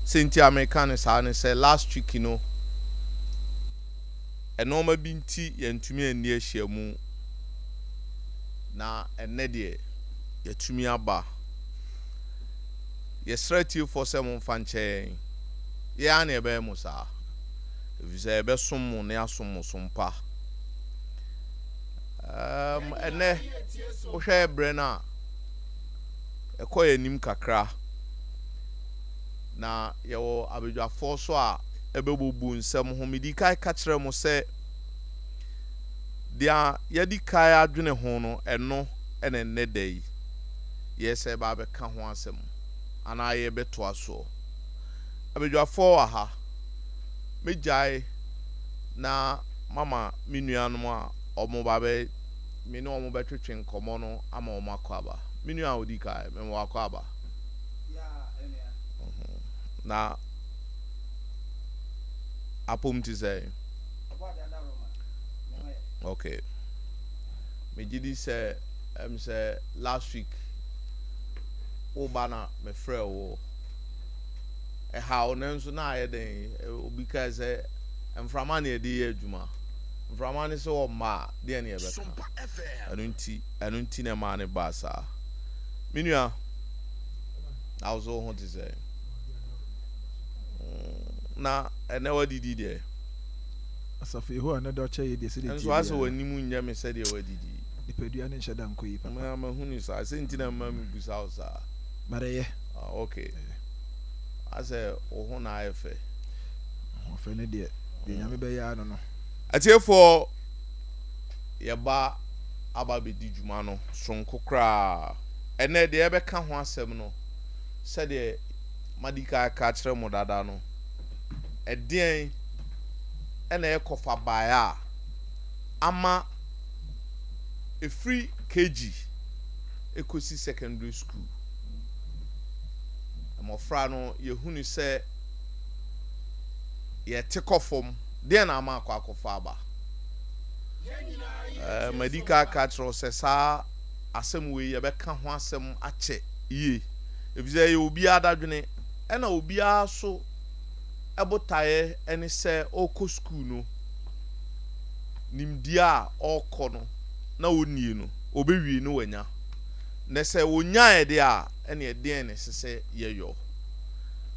Sɛ nti a meka no saa ne sɛ last week no nnoɔma bi nti yɛntumi anni ahyiamu na ɛnnɛ deɛ yɛatumi aba. Yɛsrɛ atiefoɔ sɛ momfa nkyɛ yɛn. Yɛn ara na yɛbɛyɛ mo saa, ɛfiri sɛ yɛbɛsom mo na yɛasom mo som pa. Um, ɛnnɛ wohwɛ berɛ no a, ɛkɔ yɛn anim kakra na yɛwɔ abadwafoɔ so a ɛbɛbubu nsɛm ho. Medi kan ka kyerɛ mo sɛ deɛ yɛadi kan adwene ho no, ɛno na ɛnnɛ da yi yɛsɛ ba abɛka ho asɛm anaa yɛbɛtoa soɔ. Abadwafoɔ wɔ ha, mɛgyae na mama me nuanom a wɔba bɛ me ne wɔn bɛtwetwe nkɔmmɔ no ama wɔn akɔ aba. Me nua a ɔdi kan, mema wakɔ aba. Na apom te sɛn? Okay. Megye di sɛ ɛm sɛ last week woba na mefrɛ wo. Ɛhaw nanso na ayɛ den. Obi kae sɛ mframa na yɛde yɛ adwuma. Mframa no sɛ ɔmma a, deɛ ne yɛbɛka? Ɛno nti, ɛno nti na ɛmaa no baa saa. Me nua, na wo so wo ho te sɛn? Na ɛnɛ wadidi deɛ? Asafo Yehowa ne dɔ kyɛ yɛ deɛ sɛdeɛ Nso tie asɛ biara. w'anim nyɛ me sɛdeɛ wadidi. Nipadua no nhyɛ da nkɔ yi papa. Ma mahu no saa. Sɛ nti na mma mebusa wo saa. But ɛyɛ. Ah, okay. Asɛ wo ho na ayɛ fɛ. Ahoɔfɛ no deɛ, deɛ Nyame bɛyɛ ara no no. Atiefoɔ, yɛba aba abɛdi dwuma no soronko koraa. Ɛnnɛ deɛ yɛbɛka ho asɛm no, sɛdeɛ madi kan aka akyerɛ mo dada no, ɛdeɛn na ɛyɛ kɔfabaeɛ a ama ɛfiri KG kɔsi secondary school, mmɔfra no yɛhunu sɛ yɛte kɔ fam, deɛn na ama akɔ akɔfa aba? Ɛɛ, madi kan aka akyerɛ wo sɛ saa asɛm wei yɛbɛka ho asɛm akyɛ yie, efisɛ ɛyɛ obiara dadwene, ɛna obiara so botaeɛ ne sɛ ɔrekɔ sukuu no, nimdeɛ a ɔrekɔ no na ɔnnie no, ɔbɛwie no wanya. Na sɛ ɔnyaeɛ deɛ a, ɛneɛ deɛn na ɛsɛ sɛ yɛyɔ?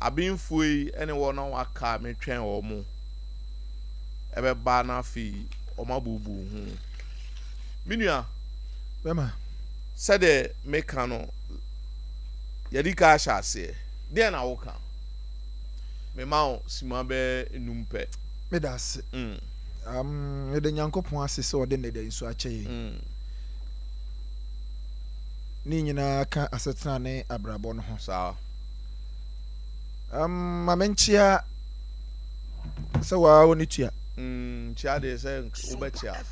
Abenfoɔ yi ne wɔn a wɔaka a metwɛn wɔn ɛbɛba na afei wɔabuebue ho. Me nua, Bɛma. sɛdeɛ meka no, yɛadi ka ahyɛ aseɛ. Deɛn na woka? Mema wo sima bɛyɛ nnum pɛ. Meda ase. Meda Nyankopɔn ase sɛ ɔde nnɛ da yi nso akyɛ yɛn. Ne nyinaa ka asetena ne abrabɔ no ho. Saa. Ma menkyea sɛ waa wo ne tua. Kyea deɛ sɛ wobɛkyea.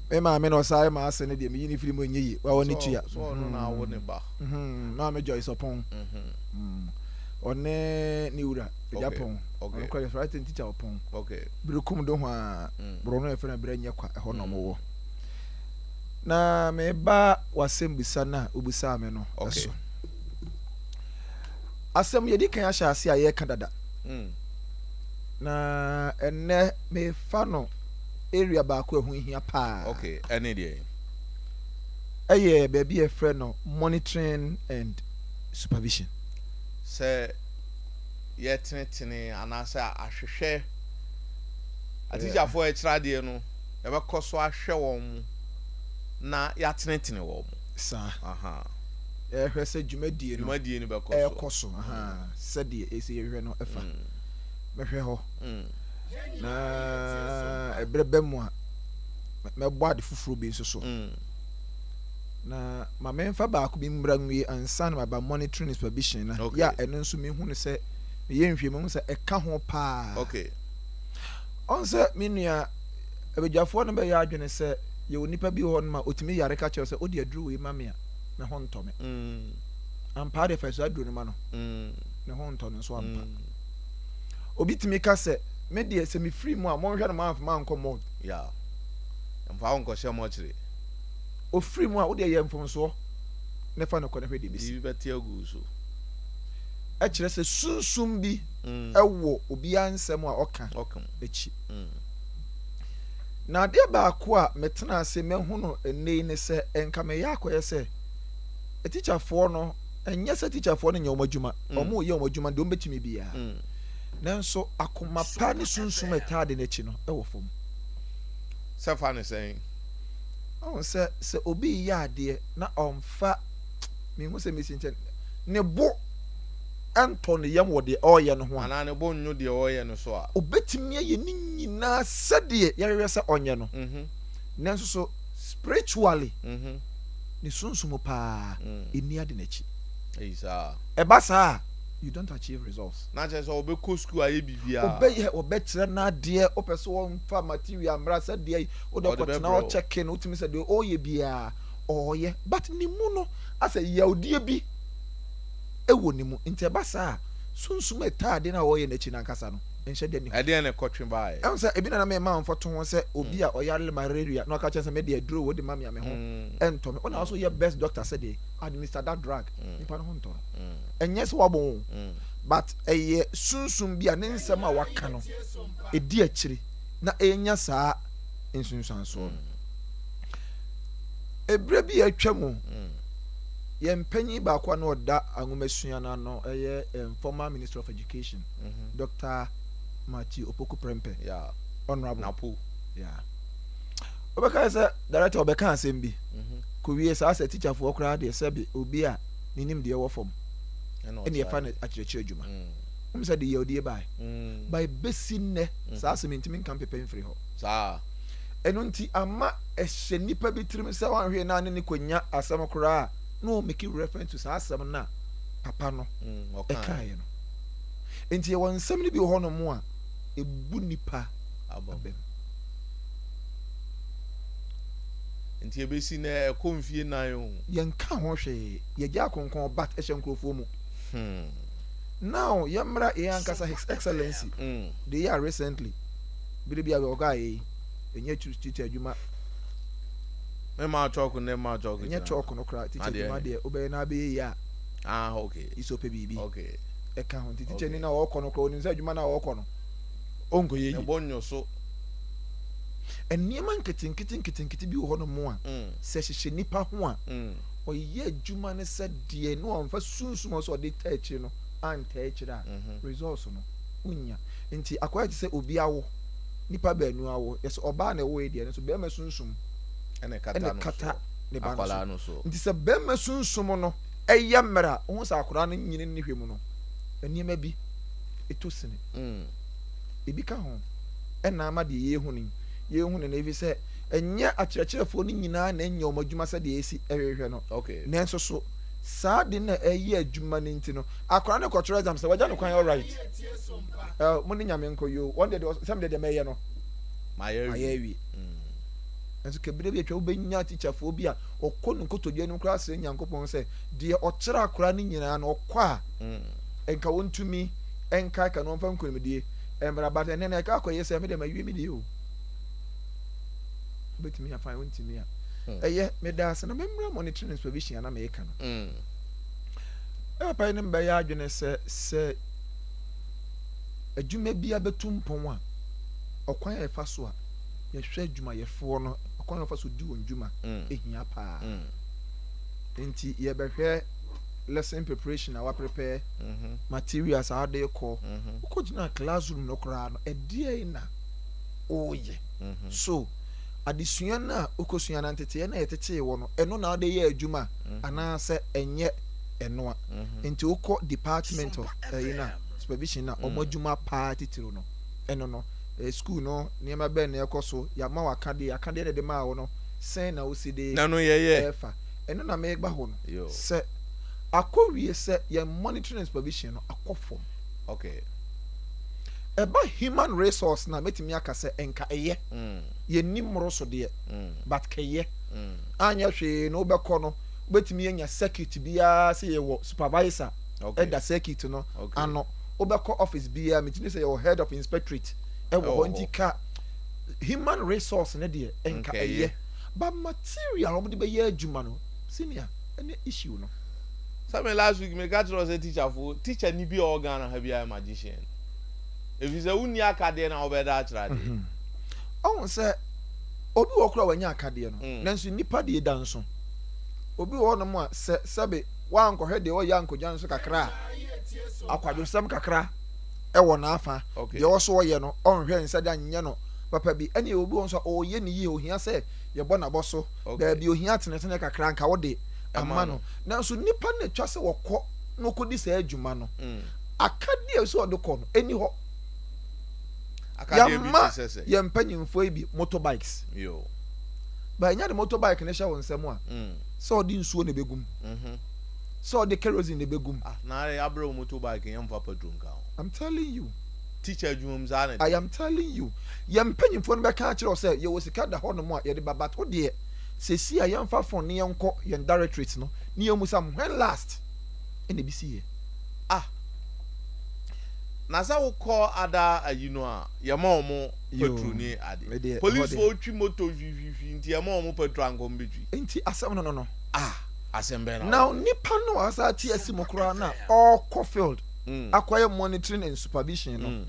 Me maame na ɔsaa yɛ m'ase no deɛ meyi ne firi mu ɛnyɛ yie. Waa wo ne tua. Sɛ ɔno na awo ne ba. Maame Joyce Ɔpɔn. Ɔne ne wura Agya Pɔn. Ɔno kora yɛ writing teacher Ɔpɔn. Berekum do ho a borɔno yɛfrɛ no berɛ nyɛ kwa ɛhɔ na ɔmo wɔ. Na meba w'asɛmbisa no a wobisaa me no so. Asɛm yɛdi kan ahyɛ ase a yɛreka dada. Na ɛnnɛ mefa no area baako a ɛho hia paa. Okay, ɛne deɛ? Ɛyɛ baabi a yɛfrɛ no monitoring and supervision. Sɛ yɛtenetene anaasɛ ahwehwɛ atikyafoɔ a ɛkyerɛ adeɛ no, yɛbɛkɔ so ahwɛ wɔn mo na yɛatenetene wɔn mo. Saa. Yɛhwɛ sɛ dwumadie no Dwumadie no bɛkɔ so. ɛrekɔ so sɛdeɛ ɛsɛ yɛhwɛ no ɛfa. Mɛhwɛ hɔ na ɛberɛ bɛ mu a mɛbɔ ade foforɔ bi nso so. Na ma memfa baako bi mmra nwie ansa na maba monitoring and supervision na yɛ a ɛno nso mehu no sɛ meyɛ nhwɛ mu sɛ ɛka ho paa. Ɔn sɛ me nua abadwafoɔ no bɛyɛ adwene sɛ yɛwɔ nipa bi wɔ hɔ no ma ɔtumi yare ka kyerɛ sɛ wode aduro wei ma me a me ho ntɔ me. Ampa deɛ fa saa aduro no ma no ne ho ntɔ no nso ampa. Obi tumi ka sɛ me deɛ sɛ mefiri mu a monhwɛ no moamfa mankɔ morgue. Yeah. Mfa wo nkɔhyɛ mɔkyere. Ofiri mu a wode yɛ mfomsoɔ na fa no kɔ na hwɛ deɛ ɛbɛsi. Biribi bɛte agu wo so. Kyerɛ sɛ sunsum bi wɔ obiara nsɛm a ɔka akyi. Na adeɛ baako a metena ase mahu no nnɛ yi ne sɛ nka meyɛ akɔyɛ sɛ atikyafoɔ no, ɛnyɛ sɛ tikyafoɔ no nyɛ wɔn adwuma, wɔyɛ wɔn adwuma deɛ wɔbɛtumi biara. Nanso akoma pa ne sunsum a ɛtaa ade no akyi no wɔ fam. Sɛ fa ne sɛn? Ɔhu sɛ sɛ obi reyɛ adeɛ na ɔmfa, menhu sɛ mesi nkyɛn, ne bo ntɔ ne yam wɔ deɛ ɔreyɛ no ho a. Anaa ne bo nnwo deɛ ɔreyɛ no so a. Ɔbɛtumi ayɛ ne nyinaa sɛdeɛ yɛhwehwɛ sɛ ɔnyɛ no. Nanso so spiritually, ne sunsum paa nni ade no akyi. Ei saa. Ɛba saa a, you don't achieve results. Na kyerɛ sɛ ɔbɛkɔ sukuu ayɛ biribiara. Ɔbɛyɛ, ɔbɛkyerɛ n'adeɛ, wopɛ sɛ ɔmfa material mmra sɛdeɛ wode Ɔde kɔtena bɛbrɛ hɔ wo. check no, wotumi sɛ deɛ ɔreyɛ biara ɔreyɛ. But ne mu no, asɛ yawdie bi wɔ ne mu. Nti ɛba saa a, sunsum a ɛtaa ade no a ɔreyɛ no akyi no ankasa no, nhyɛ da nni hɔ. Ɛdeɛn na ɛkɔtwe baeɛ? Ɛhu sɛ ebi na na mema mfɔto ho sɛ obi a ɔyare malaria na ɔka kyerɛ sɛ me deɛ aduro wode ma me a me ho ntɔ me. Wo na wo so yɛ best doctor sɛdeɛ administer that drug, nipa no ho ntɔ no. Ɛnyɛ sɛ wabɔn o, but ɛyɛ sunsum bi a ne nsɛm a waka no ɛdi akyire na ɛnya saa nsunsuansoɔ no. Ɛberɛ bi a atwa mu, yɛn panyin baako a na ɔda anwomasua no ano ɛyɛ former Minister of Education, Dr. Matthew Opoku Prempeh, Honorable. Napo. Yeah. Wobɛka sɛ director ɔbɛka asɛm bi. Kɔwie saa sɛ teacherfoɔ koraa deɛ sɛbe obi a ne nimdeɛ wɔ fam ɛne yɛfa no akyerɛkyerɛ adwuma. Wohu sɛ de yawdie bae. By bɛsi nnɛ saa asɛm yi ntumi nka mpepɛ mfiri hɔ. Saa. Ɛno nti ama ɛhyɛ nnipa bi tirim sɛ wanhwee na ne ne kɔnya asɛm koraa a na ɔ make reference to saa asɛm no a papa no ɛkaeɛ no. Nti yɛwɔ nsɛm no bi wɔ hɔnom a ɛbu nnipa abam. Nti ɛbɛsi nnɛ ɛkɔ mfie nan o. Yɛnka ho hwee, yɛgya akonkɔn but ɛhyɛ nkurɔfoɔ mu. Now yɛmmra yɛn ankasa His Excellency de yɛ a recently bere bi a ɔkaa yei ɛnyɛ teacher adwuma. Me ma chalk ne ma chalk. Ɛnyɛ chalk no koraa teacher adwuma deɛ wobɛyɛ na abɛyɛ yie a. Ah okay. Isɛ ɔpɛ biribi. Okay. Ɛka ho nti teacher ni na ɔkɔ no koraa onim sɛ adwuma na ɔkɔ no ɔnkɔyɛ yie. Ne bo nyo so. Nneɛma nketenkete nketenkete bi wɔ hɔ nom a sɛ ɛhyehyɛ nipa ho a ɔyɛ adwuma no sɛ deɛ na ɔmfa sunsum a ɔsɛ ɔde taa akyire no antaa akyire a results no wonnya. Nti akɔyɛ te sɛ obi awo nipa baanu awo yɛsɛ ɔbaa na ɛwoe deɛ nanso barima sunsum ɛna ɛkata ne ba akwadaa no no so. so. Nti sɛ barima sunsum no ɛyɛ mmerɛ a wohu sɛ akwadaa no nyini ne hwɛ mu no nneɛma bi ɛtɔ sini. Ebi ka ho ɛna ama deɛ yɛhu no yi yɛhu no no ɛfiri sɛ ɛnyɛ akyerɛkyerɛfoɔ no nyinaa na ɛnyɛ wɔn adwuma sɛdeɛ ɛsi ɛhwehwɛ no. Nanso so saa de na ɛyɛ adwuma no nti no akwadaa no kɔtwerɛ exam sɛ wagya no kwan alright mo ne nyame nkɔ yoo wɔn deɛ sɛ medeɛ deɛ mɛyɛ no mayɛ awie. Nanso kɛbere bi atwa wobɛnya tikyafoɔ bi a ɔkɔ no nkotodwe anim koraa srɛ Nyankopɔn sɛ deɛ ɔkyerɛ akwadaa no nyinaa no ɔkɔ a nka wɔntumi nkaeka no ɔmfa nkonimdie mmra but ɛnɛ no ɛka akɔyɛ sɛ medeɛ mawie me deɛ o wobɛtumi afa wontumi a ɛyɛ meda ase na memmra monitoring and supervision a na meka no. Ɛpapa yi ne mbɛyɛ adwene sɛ sɛ adwuma bi abɛtu mpɔn a ɔkwan a yɛfa so a yɛhwɛ adwumayɛfoɔ no ɔkwan a yɛfa so di wɔn dwuma ehia paa. Nti yɛbɛhwɛ lesson preparation a waprepare, materials a wode kɔ, wokɔgyina classroom no koraa no ɛdeɛn na woyɛ? So adesua no a wokɔsua no nteteeɛ no a yɛtetee wɔ no ɛno na wode yɛ adwuma anaasɛ ɛnyɛ ɛno a? Nti wokɔ department of ɛyi no a supervision no a ɔmo adwuma paa titiriw no ɛno no school no nneɛma bɛn na ɛkɔ so, yɛama wo akadeɛ, akadeɛ na ɛde maa wo no sɛn na wosi de Na no yɛyɛ. Ɛɛfa ɛno na meba hɔ no sɛ akɔwie sɛ yɛn monitoring and supervision no akɔ fam. Ɛba human resource na mɛtumi aka sɛ nka ɛyɛ yɛnni mmoro so deɛ but kɛyɛ anyɛ hwee na wobɛkɔ no wobɛtumi anya circuit biara sɛ yɛwɔ supervisor ɛda circuit no ano, wobɛkɔ office biara metumi sɛ yɛwɔ head of inspectorate ɛwɔ hɔ. Nti ka human resource ne deɛ nka ɛyɛ, but material a wɔde bɛyɛ adwuma no senior ɛne issue no. Sɛ me last week meka kyerɛ wo sɛ teacher fo, teacher ni bi a ɔwɔ Ghana ha biara yɛ magician. Efisɛ wonni akadeɛ na wobɛda akyerɛ adeɛ. Ɔhu sɛ obi wɔ hɔ koraa a wanya akadeɛ no, nanso nnipa deɛ da nso. Obi wɔ hɔnom a sɛ sɛbe wankɔhwɛ deɛ ɔyɛ ankɔgya nso kakra a, akwadwosɛm kakra wɔ n'afa. Deɛ ɔwɔ so ɔyɛ no, ɔnhwɛ nsa de anyɛ no papa bi. Ɛnna obi wɔ hɔ nso a ɔreyɛ no yie, ohia sɛ yɛbɔ n'abɔso. Baabi ohia tenetene kakra anka wode ama no. Nanso nnipa no na ɛtwa sɛ wɔkɔ na wɔkɔdi saa adwuma no. Akadeɛ a ɛsɛ sɛ ɔde kɔ no, ɛnni hɔ. Yɛama yɛn mpanyimfoɔ yi bi motorbikes. But ɛnyɛ de motorbike no hyɛ wo nsam a, sɛ ɔde nsuo na ɛbɛgu mu, sɛ ɔde kerosene na ɛbɛgu mu. Ah, na abrɛ wo motorbike yɛmfa petrol nka ho. I'm telling you. Teacher adwuma mu saa na ɛteɛ. I am telling you. Yɛn mpanyimfoɔ no bɛka akyerɛ wo sɛ yɛwɔ sika da hɔnom a yɛde ba but wo deɛ seesei a yɛmfa phone na yɛnkɔ yɛn directorate no na yɛmmisa mo when last ɛna ebi siiɛ. Ah na sɛ wokɔ ada ayi no a yɛma wɔn petrol ne ade. Police foɔ twi motor hwihwihwi nti yɛma wɔn petrol anka wɔn bɛtwi. Nti asɛm no no no. Ah asɛm bɛn na Now nipa no a ɔsan te asi mu koraa no a ɔrekɔ field akɔyɛ monitoring and supervision no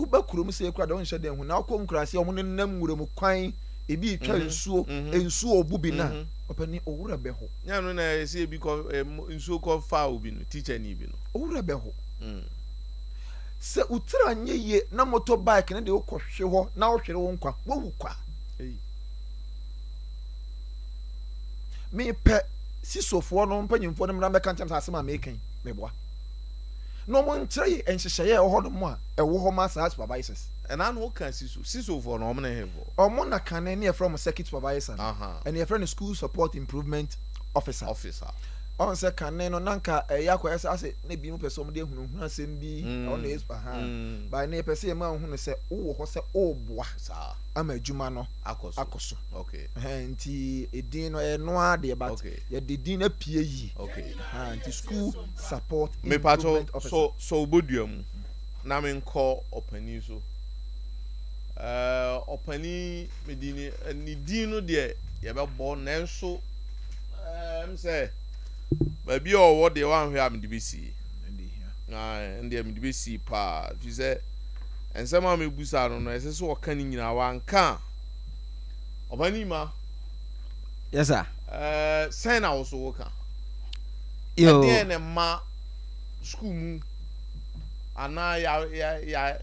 woba kurom sei koraa deɛ wonhyɛ da nhu na wokɔ nkuraase a wɔnenam nwura mu kwan ebi retwa nsuo nsuo ɔbu bi no a ɔpanin owura bɛho. Nyɛ ɛno na ɛsɛ ebi kɔ nsuo kɔ fa obi no teacher ni bi no. Owura bɛho. Sɛ wo tiri anyɛ yie na motor bike no de wo kɔ hwe hɔ na wohwere wo nkwa woawu kwa. Mepɛ sisofoɔ no mpanyinfoɔ no mmra mmɛka nkyɛn sɛ asɛm a meka yi meboa. Na wɔn nkyerɛ yɛ nhyehyɛeɛ a ɛwɔ hɔ nom a ɛwɔ hɔ ma saa supervisors. Ɛna no woka siso, sisofoɔ no wɔn ne hefoɔ? Wɔn na kane ne yɛfrɛ wɔn circuit supervisor no, ɛna yɛfrɛ no school support improvement officer. Officer. Ɔn sɛ kane no na nka ɛyɛ akɔyɛ sɛ asɛ na ebinom pɛ sɛ wɔn de ahunahuna asɛm bi, ɛhɔ na yɛ aha, but ɛnɛ yɛpɛ sɛ yɛma wohu no sɛ wowɔ hɔ sɛ woreboa ama adwuma no akɔ so. Okay. Ɛhɛn, nti edin no ɛyɛ noa deɛ but okay. yɛde din no apue yie. Okay. Ɛhɛn, nti school support Mepatɔ improvement officer. sɔ sɔ obodua mu na menkɔ ɔpanin so. Ɛɛ ɔpanin mede ne ne din no deɛ yɛbɛbɔ nanso ɛɛ m sɛ baabi a ɔwɔ deɛ wanhwɛ a mede bɛsie. Ɛndeɛ mede bɛsie paa fi sɛ nsɛm a mebusa no no ɛsɛ sɛ ɔka ne nyinaa wanka a Ɔbani ma. Yes sir. Ɛɛ sɛn na woso woka? Yo. Ɛdeɛn na ɛma sukuu mu anaa ya ya ya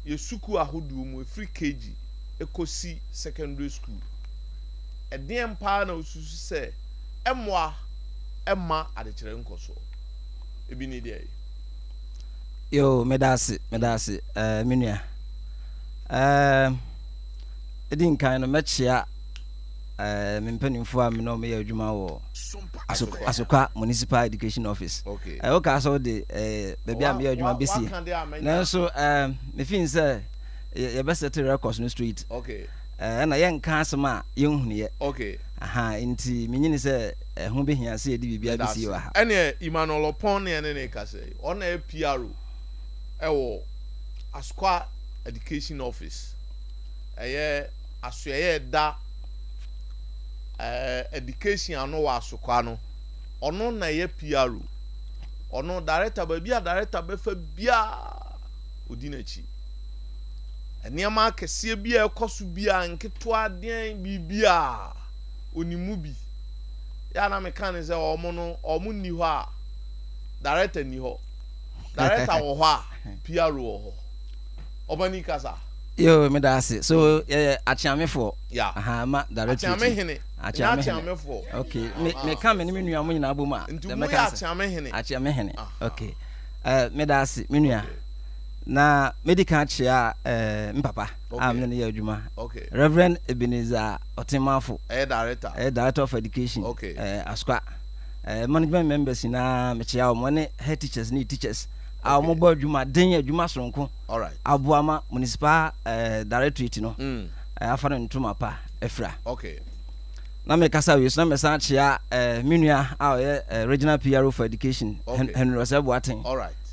yɛ sukuu ahodoɔ mu ɛfiri KG ɛkɔsi secondary school ɛdeɛn paa na wosusu sɛ ɛmmoa ɛmma adekyerɛ nkɔsoɔ? Ebi ne deɛ yi. Yo, meda ase, meda ase, ɛɛ me nua. Ɛɛ. Edi nkan no, mɛkyea me mpanimfoɔ a me ne wɔn yɛ adwuma wɔ Asokwa Municipal Education Office. Okay. Wokaa sɛ wode baabi a meyɛ adwuma bɛsi. Nanso mefii sɛ yɛbɛsɛte records no straight. Okay. Ɛna yɛnka asɛm a yɛnhunuiɛ. Okay. Aha, nti menyini sɛ ɛho bɛhia sɛ yɛde biribiara bɛsie wɔ ha. Ɛneɛ Emmanuel Ɔpɔn ne ɛne ne kasa yi, ɔno na ɛyɛ PRO ɛwɔ Asokwa Education Office. Ɛyɛ asoɛeɛ a ɛda ɛɛ education ano wɔ Asokwa no, ɔno na ɛyɛ PRO. Ɔno director baabi a director bɛfa biara ɔdi n'akyi. Nneɛma akɛseɛ bi a ɛkɔ so biara nketewa deɛn biribiara ɔnim mu bi. Yɛ a na meka ne sɛ wɔn no wɔn nni hɔ a director nni hɔ. Director wɔ hɔ a PRO wɔ hɔ. Ɔbani kasa. Yoo meda ase. So yɛyɛ akyeamefoɔ. Yeah. Aha ma directorate. Akyeame hene. Akyeame hene. Akyeamefoɔ. Okay. Me me ka me ne me nua mo nyinaa bom a. Nti mo yɛ akyeame hene. Akyeame hene. Okay. Eh meda ase me nua. Na medi kan akyea eh me papa a me ne no yɛ adwuma. Okay. Reverend Ebenezer Otemafo. Ɛyɛ director. Ɛyɛ director of education. Okay. Eh Asukwa. Eh management members nyinaa mekyea wɔn ne head teachers ne teachers. a wɔbɔ adwuma den adwuma soronko aboa ma municipal eh, directorate no mm. eh, afa no ntoma pa afira. Okay. Na mekasa wei so na mesan kyea eh, me nua a ɔyɛ eh, regional PRO for education okay. Henry Osei Boateng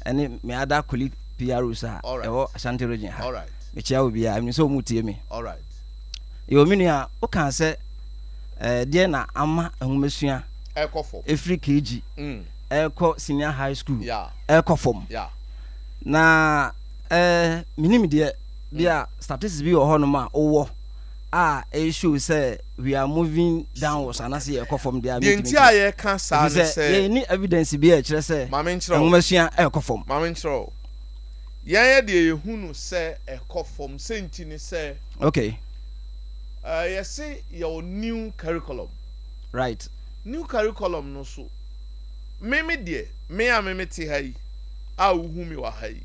ɛne me ada colleague PROs a ɛwɔ Ashanti region ha. Mekyea obiara menim sɛ wɔn tie me. Yɛwɔ me nua wokaa sɛ eh, deɛ na ama nwomasua. Ɛrekɔ fam. Ɛfiri KG ɛrekɔ senior high school ɛrekɔ fam. Na eh, menim deɛ bi a statistics bi wɔ hɔnom a wowɔ a ɛyɛ show sɛ we are moving downwards anaasɛ yɛrekɔ fam deɛ a Deɛ mentumi nti a nkyerɛ. yɛka saa Ɛfiri ne sɛ sɛ yɛnni evidence bi a ɛkyerɛ sɛ Ma menkyerɛ wo. nwomasua ɛrekɔ fam. Ma menkyerɛ wo. Yɛn yɛ deɛ yɛhu no sɛ ɛkɔ fam sɛ nti ne sɛ. Okay. Eh, yɛse yɛwɔ new curriculum. Right. New curriculum no so, me me deɛ, me a me mete ha yi a wohu me wɔ ha yi,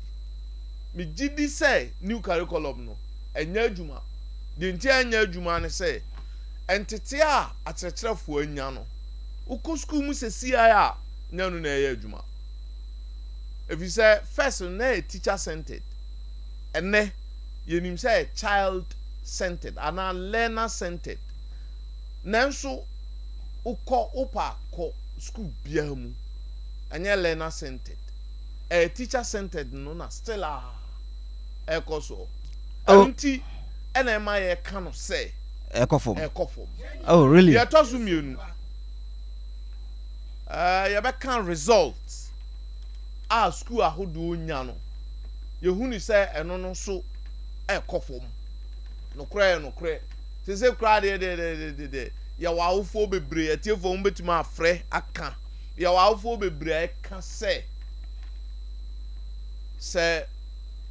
me gye di sɛ new curriculum no, ɛnyɛ adwuma. Deɛ nti a ɛnyɛ adwuma ne sɛ, ntetee a akyerɛkyerɛfoɔ anya no, wokɔ sukuu mu sesiai a, nyɛ ɛno na ɛyɛ adwuma. Ɛfiri sɛ first no na ɛyɛ teacher centered. Ɛnnɛ, yɛnim sɛ ɛyɛ child centered anaa learner centered. Nanso wokɔ wopɛ a kɔ sukuu biara mu, ɛnyɛ learner centered, ɛyɛ teacher centered no na still a ɛrekɔ soɔ. Ɛno Oh. nti ɛna ɛma yɛka no sɛ Ɛkɔ fam. ɛrekɔ fam. Oh, really? Deɛ ɛtɔ so mmienu, ɛɛ yɛbɛka result a sukuu ahodoɔ nya no, yɛhu no sɛ ɛno no nso ɛrekɔ fam. Nokorɛ yɛ nokorɛ. Seesei koraa deɛ deɛ deɛ deɛ deɛ yɛwɔ awofoɔ bebree, atiefoɔ mo bɛtumi afrɛ aka. Yɛwɔ awofoɔ bebree a ɛka sɛ sɛ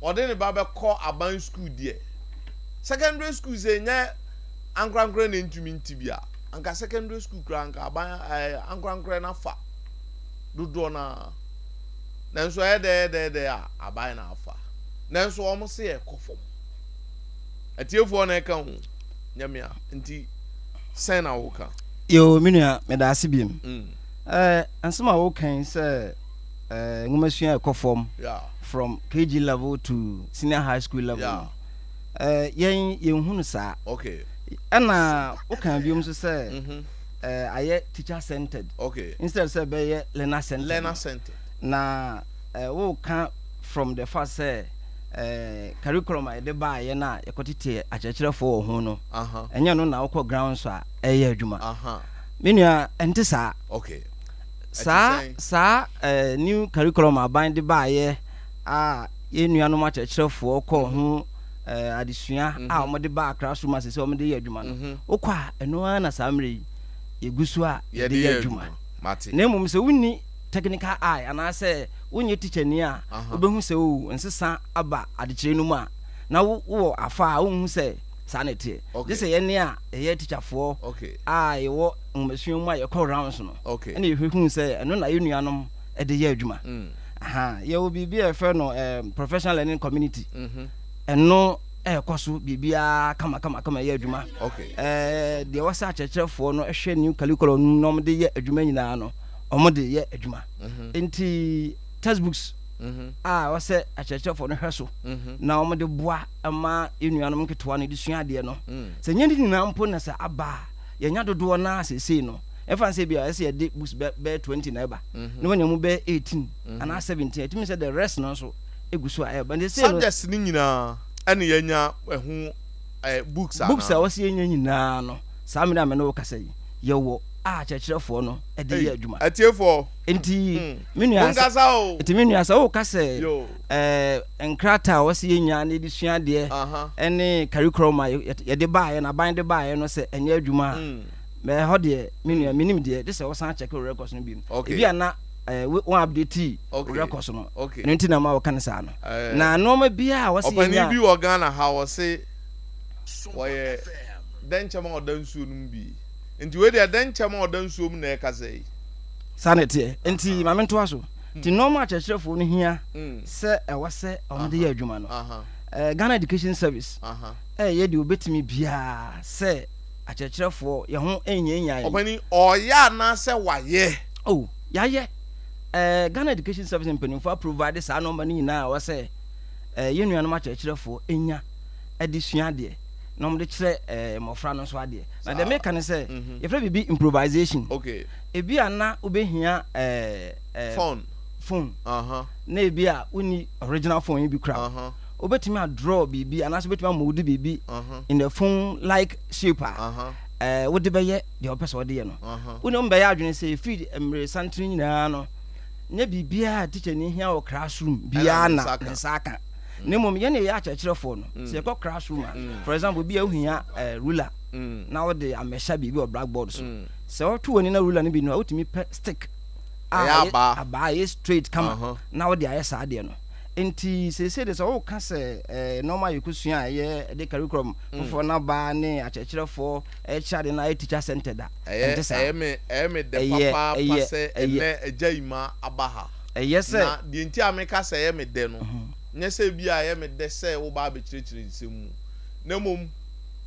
ɔde ne ba bɛkɔ aban sukuu deɛ, secondary school sɛ nyɛ ankorankorɛ na ntumi nti bi a, anka secondary school koraa anka aban ɛɛ ankorankorɛ na fa dodoɔ naa. Nanso ɛyɛ dɛ dɛ dɛ a aban na afa. Nanso wɔn se ɛkɔ fam. Atiefoɔ na ɛka ho nyɛ me a nti sɛn na woka? Yo, me nua, meda ase biem. Mm. Eh, nsɛm a woka yi sɛ eh, nwomasua ɛkɔ fam from KG level to senior high school level no. Eh, yɛn yɛnhu no saa. Ɛna woka biom nso sɛ eh, ayɛ teacher centered instead sɛ ɛbɛyɛ learner centered. Learner centered. Na eh, woka from the fact sɛ eh, curriculum a yɛde baayɛ no a yɛkɔtete akyerɛkyerɛfoɔ wɔ ho no, ɛnyɛ no na wokɔ ground so a ɛyɛ adwuma. Me nua, ɛnte saa. Saa sɛn? Saa eh, new curriculum aban de baayɛ a yɛn nuanom akyerɛkyerɛfoɔ kɔɔ ho eh, adesua a wɔde baa classroom ase sɛ wɔde yɛ adwuma no, wokɔ a ɛno ara na saa mmerɛ yi yɛgu so a yɛde yɛde yɛ yɛ adwuma. Adwuma mate. Na mmom sɛ wonni technical eye anaasɛ wonyɛ teacher ni a, wobɛhu sɛ o nsesa aba adekyerɛ no mu a na wowɔ afa a wonhu sɛ saa na ɛteɛ, gye sɛ yɛne a yɛyɛ teacherfoɔ a yɛwɔ nwomasua mu a yɛkɔ rounds no ɛna yɛhwɛ hu sɛ ɛno na yɛn nuanom de yɛ adwuma. Aha, yɛwɔ biribi a yɛfrɛ no professional learning community. Ɛno ɛrekɔ so biribiara kama kama kama ɛyɛ adwuma. Deɛ wɔsɛ akyerɛkyerɛfoɔ no hwɛ new curriculum no mu na wɔde yɛ adwuma nyinaa no, wɔde yɛ adwuma. Nti textbooks a wɔsɛ akyerɛkyerɛfoɔ no hwɛ so na wɔde boa ma yɛn nuanom nketewa no de sua adeɛ no, sɛ nyɛ ne nyinaa mpo na sɛ aba a, yɛnya dodoɔ no a seesei no ɛfa sɛ bi a ɛsɛ yɛde books bɛyɛ 20 na ɛba na wɔnya mu bɛyɛ 18 anaa 17, ɛtumi sɛ the rest no nso egu so a ɛba. Nti seesei no Subjects ne nyinaa ɛne yɛnya ɛho books anaa? Books a wɔsɛ yɛnya nyinaa no, saa mmerɛ a me ne wo kasa yi, yɛwɔ a akyerɛkyerɛfoɔ no de yɛ Ei, adwuma. Atiefoɔ. Nti me nua sɛ monkasa o. Nti me nua sɛ woka sɛ yo nkrataa a wɔsɛ yɛnya na yɛde sua adeɛ ɛne curriculum a yɛde baeɛ no, aban de baeɛ no, sɛ ɛnyɛ adwuma a, mɛ ɛhɔ deɛ me nua menim deɛ, gye sɛ wosan check wo records no bi mu. Ebi a na wɔn update wo records no, ɛno nti na ma wɔka no saa no. Na nneɛma biara a wɔsɛ ɔpanin yɛnya bi wɔ Ghana ha, wɔse wɔyɛ dɛnkyɛm a ɔda nsuo no mu bi, nti wei deɛ dɛnkyɛm a ɔda nsuo mu na ɛkasa yi. Saa na ɛteɛ. Nti maame ntoa so. Nti nneɛma akyerɛkyerɛfoɔ no hia sɛ ɛwɔ sɛ wɔde yɛ adwuma no, Ghana Education Service ɛyɛ deɛ obɛtumi biara sɛ akyerɛkyerɛfoɔ yɛn ho nhiahia yɛn. Ɔpanin, ɔyɛ anaasɛ wayɛ? Oh, yɛayɛ. Ghana Education Service mpanimfoɔ aprovide saa nneɛma no nyinaa a ɛwɔ sɛ yɛn nuanom akyerɛkyerɛfoɔ nya de sua adeɛ na wɔde kyerɛ mmɔfra no nso adeɛ. Na deɛ meka ne sɛ, yɛfrɛ biribi improvisation. Ebi a na wobɛhia phone. Phone na ebi a wonni original phone yi bi kora, wobɛtumi adraw biribi anaasɛ wobɛtumi amold biribi in the phone like shape a. ɛɛ wode bɛyɛ deɛ wopɛ sɛ wode yɛ no. Wo ne wɔn bɛyɛ adwene sɛ ɛfiri mmere santene nyinaa no, nyɛ biribiara a tikyani hia wɔ classroom biara na ne nsa aka. Na mmom yɛn na yɛyɛ akyerɛkyerɛfoɔ no, sɛ yɛkɔ classroom a, for example, bi a wohia ruler na wode amɛhyɛ biribi wɔ blackboard so. Sɛ woto w'ani na ruler no bi no a, wotumi pɛ stick a ɛyɛ abaa ɛyɛ straight kama na wode ayɛ saa adeɛ no. Nti seesei de sɛ woka sɛ nneɛma a yɛkɔsua a ɛyɛ de curriculum foforɔ no aba ne akyerɛkyerɛfoɔ ɛkyerɛ ade no ayɛ teacher centered a, ɛnte saa. Ɛyɛ me ɛyɛ me dɛ papaapa sɛ ɛnnɛ Agya Ima aba ha. Ɛyɛ sɛ. Na deɛ nti a meka sɛ ɛyɛ me dɛ no, nyɛ sɛ ebia ɛyɛ me dɛ sɛ woba abɛkyerɛkyerɛ nsɛm mu, na mmom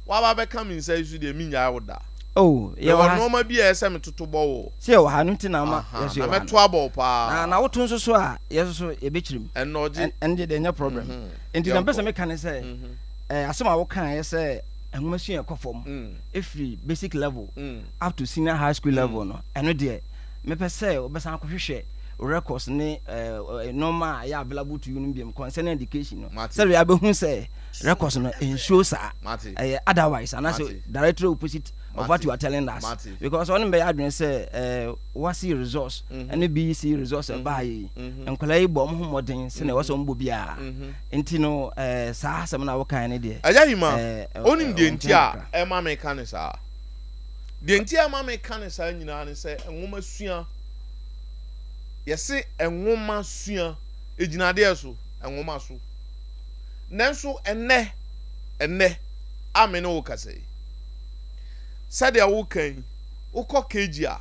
woaba abɛka me nsa yi so deɛ, mennyae wo da. Oh, yɛwɔ Mewɔ ha. nnoɔma bi a ɛyɛ sɛ metoto bɔ wo. Sɛ yɛwɔ ha, ɛno nti na ama Aha, yɛn nso na yɛwɔ ha no. mɛto abɔ wo paa. Na, na woto nso so a, yɛn nso so yɛbɛkyerɛ mu. Ɛnnɔ gye. Ɛn, ɛno deɛ deɛ ɛnyɛ problem. Nti deɛ mepɛ sɛ Yɛnkɔ. meka ne sɛ, eh, asɛm a wokaeɛ sɛ nwomasua ɛkɔ fam, ɛfiri basic level up to senior high school level no, ɛno deɛ mepɛ sɛ wobɛsan akɔhwehwɛ records ne eh, nneɛma a ɛyɛ available to you no biom concerning education no, sɛdeɛ abɛhu sɛ records no nsuo saa, ɛyɛ otherwise anaasɛ directly opposite of what you are telling us, because ɔne bɛyɛ adwene sɛ eh, WASSCE results ɛne BEC results ɛbaa yi, nkwadaa yi bɔ ɔmo ho mmɔden sɛnea ɛwɔ sɛ ɔmo bɔ biara. Nti no eh, saa asɛm no a wokae no deɛ. Agya Hima, eh, wonim deɛ ɛwɔ nti nkyɛn a kakra. ɛma meka no saa? Deɛ nti a ɛma meka no saa nyinaa ne sɛ nwoma sua, yɛse nwoma sua, ɛgyina adeɛ so? Nwoma so. Nanso ɛnnɛ, ɛnnɛ a me ne wo kasa yi, sɛdeɛ woka yi, wokɔ KG a,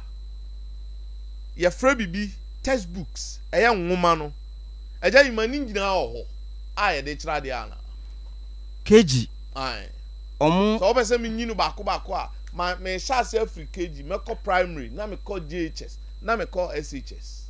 yɛfrɛ biribi textbooks, ɛyɛ nwoma no. Agya Nyuma ne nyinaa wɔ hɔ a yɛde kyerɛ adeɛ anaa? KG, Ae. Ɔmo. Sɛ wopɛ sɛ menyi no baako baako a, ma mehyɛ aseɛ afiri KG, mɛkɔ primary, na mekɔ JHS, na mekɔ SHS.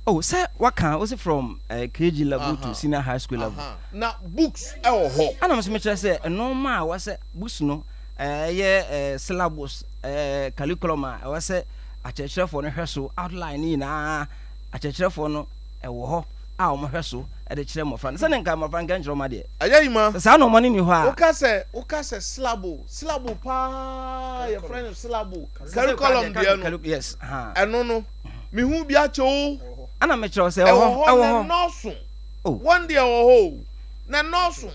Oh, sɛ waka, wose from eh, KG level to senior high school level. Aha, na books wɔ hɔ. Ɛna me nso mekyerɛ sɛ nnoɔma a ɛwɔ sɛ books no ɛyɛ eh, syllabus, eh, curriculum a ɛwɔ sɛ akyerɛkyerɛfoɔ no hwɛ so, outline no nyinaa akyerɛkyerɛfoɔ no ɛwɔ hɔ a wɔhwɛ so de kyerɛ mmɔfra no. Sɛdeɛ nka mmɔfra nka nkyerɛ wɔn adeɛ. Agya Yima, Sɛ saa nnoɔma no nni hɔ a. Woka sɛ, woka sɛ syllable, syllable paa yɛfrɛ no syllable, curriculum deɛ no, Yes, aha. ɛno no, mehu bi akyɛ o. Ɛna mekyerɛ wo sɛ ɛwɔ hɔ, Ɛwɔ hɔ, ɛwɔ na hɔ. ɛnnɔɔso. Oh. Wɔn deɛ ɛwɔ hɔ o, na ɛnnɔɔso.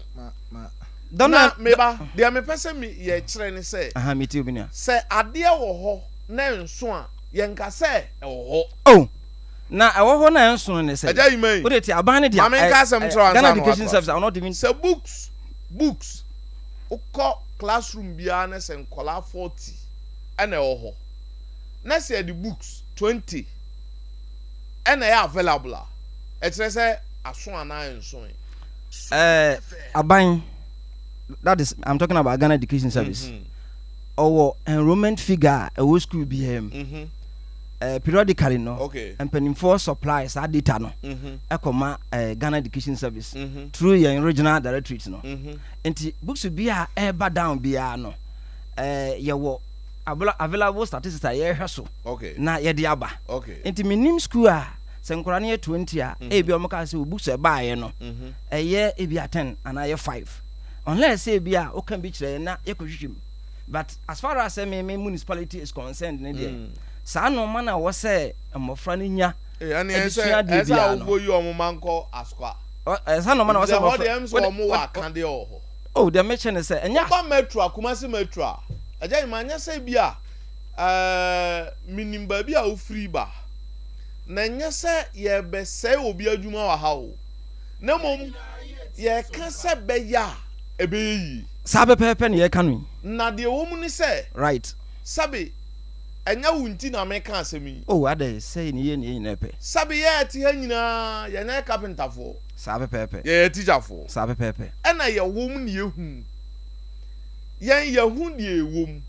Dɔn Na na, me ba, deɛ mepɛ sɛ me yɛkyerɛ ne sɛ, Aha, metie wo me nua. sɛ adeɛ wɔ hɔ na ɛnso a, yɛnka sɛ ɛwɔ hɔ. Oh. Na ɛwɔ hɔ na ɛnsono ne sɛ. Agya Imai, Wode te aban no deɛ. Ma menka asɛm nkyerɛ wo ansa Ghana na Education woatoa Service, so. I will not even. Sɛ books, books, wokɔ classroom biara na sɛ nkwadaa 40 na ɛwɔ hɔ, na sɛ yɛde books 20 na ɛyɛ available a, ɛkyerɛ sɛ aso anaa ɛnsoe? Ɛɛ, aban, that is, I'm talking about Ghana Education Service, ɔwɔ enrollment figure a ɛwɔ school biara mu. Eh, periodically no, okay. mpanimfoɔ supply saa data no ɛkɔ ma eh, Ghana Education Service mm -hmm. through yɛn regional directorate no. Mm -hmm. Nti books bi a ɛreba down biara no, eh, yɛwɔ available statistics a yɛrehwɛ so okay. na yɛde aba. Okay. Nti menim school a sɛ nkwadaa no yɛ 20 a, mm -hmm. ebi a wɔka sɛ books ɛbaeɛ no mm-hmm. ɛyɛ ebi a 10 anaa ɛyɛ 5 unless ebi a woka bi kyerɛ yɛn na yɛkɔhwehwɛ mu. But as far as sɛ me me municipality is concerned ne deɛ, saa nnoɔma no a ɛwɔ sɛ mmɔfra no nya de sua adeɛ biara no. Ɛsɛ awofoɔ yi wɔn mma nkɔ Asukwa. Saa nnoɔma no a ɛwɔ sɛ mmɔfra. Ɛhɔ deɛ ɛm sɛ wɔn wɔ akadeɛ wɔ hɔ. Oh, deɛ mekyɛ ne sɛ ɛnyɛ. Woba metro a, Kumasi metro a, agya Nyima nyɛ sɛ bi a ɛɛ menim baabi a wofiri ba, na ɛnyɛ sɛ yɛrebɛsɛe obi adwuma wɔ ha o, na mmom yɛreka sɛ bɛyɛ a ɛbɛyɛ yie. Saa pɛpɛɛpɛ na yɛreka no yi. Na deɛ ɛwɔ mu ne sɛ. Right. Sɛbe, ɛnyɛ wo nti na mereka asɛm yi. Oh, adɛn, sɛi ne yɛn ne yɛn nyinaa pɛ. Sɛbe, yɛn a yɛte ha nyinaa, yɛnyɛ kapentafoɔ. Saa pɛpɛɛpɛ. Yɛyɛ atikyafoɔ. Saa pɛpɛɛpɛ. Ɛna yɛwɔ mu na yɛhu. Yɛn, yɛhu deɛ ɛwɔ mu.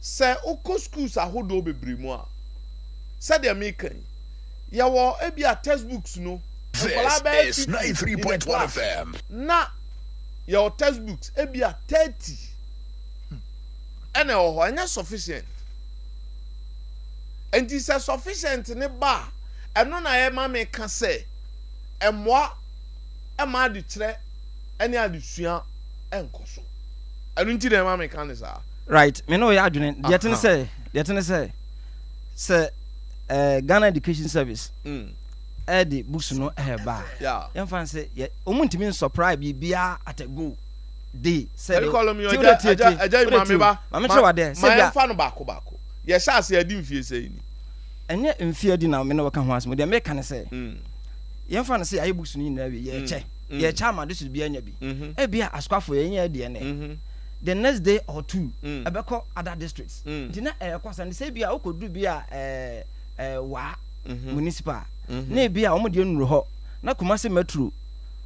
Sɛ wokɔ schools ahodoɔ bebree mu a, sɛdeɛ mereka yi, yɛwɔ ebia textbooks no, nkwadaa bɛyɛ 50 in the class, na yɛwɔ textbooks ebia 30 ɛna ɛwɔ hɔ, ɛnyɛ sufficient. Nti sɛ sufficient ne ba a, ɛno na ɛma meka sɛ ɛmmoa ɛma adekyerɛ ɛne adesua ɛnkɔ so. Ɛno nti na ɛma meka ne saa. Right, me ne wo yɛ adwene. Deɛ ɛte ne sɛ, deɛ ɛte ne sɛ, sɛ eh, Ghana Education Service mm. ɛde books no ɛreba a, yɛmfa no sɛ yɛ wɔn ntumi nsɔpra biribiara at a go de sɛ de ti o de tie tie o de tie maame kyerɛ wa dɛ sɛ bia ma yɛmfa no baako baako yɛhyɛ ase adi mfie sɛ ni. Ɛnyɛ mfie adi na me ne wɔka ho asɛm deɛ meka ne sɛ mm. yɛmfa no sɛ yɛayɛ books no nyinaa wie yɛkyɛ mm. yɛkyɛ ama district biara nya bi mm-hmm. ebia asokwafo yɛnyɛ deɛ nɛ mm-hmm. the next day or two mm. ɛbɛkɔ other districts mm. nti na ɛkɔ sa ne sɛ ebia wokɔduru bi a ɛɛ ɛɛ waa mm-hmm. municipal na ebia wɔn deɛ nnuru hɔ na Kumasi metro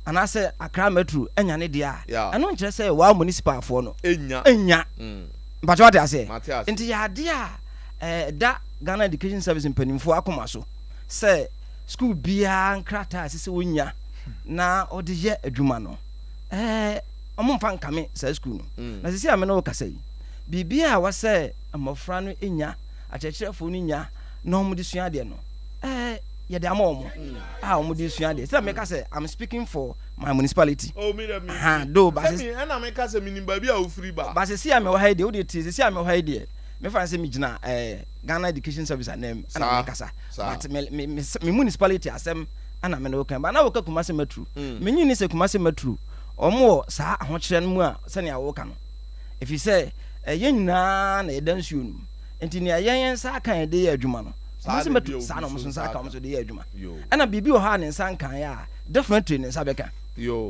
anaasɛ Accra metro anya ne deɛ a ɛno nkyerɛ sɛ waa municipal foɔ no enya mpakyɛ wate aseɛ nti yɛ adeɛ a ɛda Ghana Education Service mpanimfoɔ akoma so sɛ sukuu biara nkrataa a ɛsɛ sɛ wɔnya na ɔde yɛ adwuma no ɛɛ wɔn mfa nkame saa sukuu no mm. Na sisi a me ne wo kasa yi, biribi a wɔsɛ mmɔfra no nya, akyerɛkyerɛfoɔ no nya na wɔn de sua adeɛ no, ɛɛ yɛde ama wɔn mm. a wɔn de sua adeɛ. Sɛ meka sɛ I'm speaking for my municipality. Oh, mi dɛ mi. Ahan do baasi. Sɛmi ɛna meka sɛ mi nim baabi a ofiri ba. Baasi si a mi wɔ ha yi deɛ o de tie sisi a mi wɔ ha yi deɛ mefa n sɛ mi gyina ɛɛ Ghana Education Service anam ɛna mekasa. But me me me municipality asɛm ɛna me ne wo kan ba na woka Kumasi Metro. Mm. Menyi ni sɛ Kumasi Metro wɔn wɔ saa ahokyerɛ no mu a sɛnea woka no. Ɛfiri sɛ yɛn nyinaa na yɛda nsuo no mu. Nti nea yɛn yɛn nsa aka yɛde yɛ adwuma no, Kumasi Metro saa na wɔn nso nsa aka wɔn nso de yɛ adwuma. Ɛna biribi wɔ hɔ a ne nsa nkaeɛ a definitely ne nsa bɛka.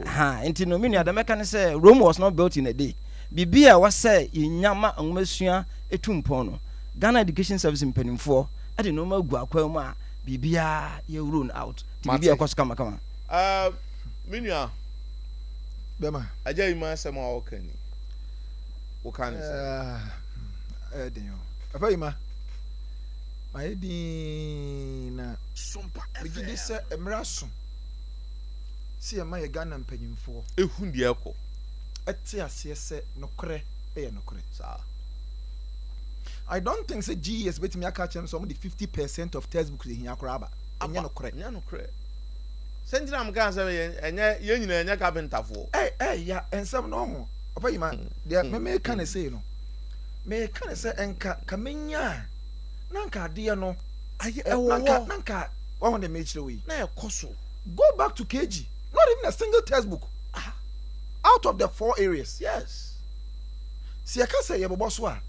Ha nti no me nua deɛ mɛka ne sɛ Rome was not built in a day. Biribi a ɛwɔ sɛ yɛnya ma nwomasua tu mpɔn no, Ghana Education Service mpanimfoɔ de nneɛma agu akwan mu a biribiara yɛ roll out nti biribi a ɛkɔ so kamakama. Uh, me nua. Bɛma. Agya yi ma asɛm a ɔka ni. Woka ne sɛ. Ɛyɛ den o. Papa yi ma. Mayɛ din na. Megye di sɛ mmerɛ aso sɛ yɛma yɛ Ghana mpanyimfoɔ. Ehu deɛ ɛkɔ. Ɛte aseɛ sɛ nokorɛ yɛ nokorɛ. Saa. I don't think sɛ GES bɛtumi aka akyerɛ me sɛ wɔde 50% of textbooks ehia koraa aba. Ɛnyɛ nokorɛ. Ɛnyɛ nokorɛ. Sɛ nti na meka sɛ ɛnyɛ yɛn nyinaa ɛnyɛ kapentafoɔ. Ɛ ɛ ya nsɛm no ho ɔpɛ yi ma deɛ me meka ne sei no meka ne sɛ nka ka menya a na nka adeɛ no ayɛ ɛwɔ hɔ na nka wɔn de mekyerɛ wei na ɛkɔ so. Go back to KG not even a single textbook ah out of the four areas. Yes. Sɛ yɛka sɛ yɛbobɔ so a,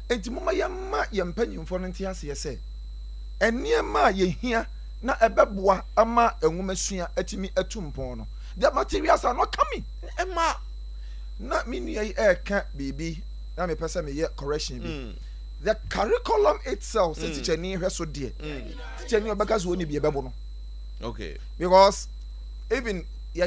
enti momma yɛmma yɛn mpanyimfoɔ no nte aseɛ sɛ nneɛma a yɛhia na ɛbɛboa ama nwomasua atumi atu mpɔn no, the materials are not coming. Ɛma na me nua yi ɛreka biribi na mepɛ sɛ meyɛ correction bi. Mm. The curriculum itself, sɛ mm. tikyani hwɛ so deɛ, mm. tikyani ɔbɛka sɛ ɔni bi ɛbɛbo no. Okay. Because even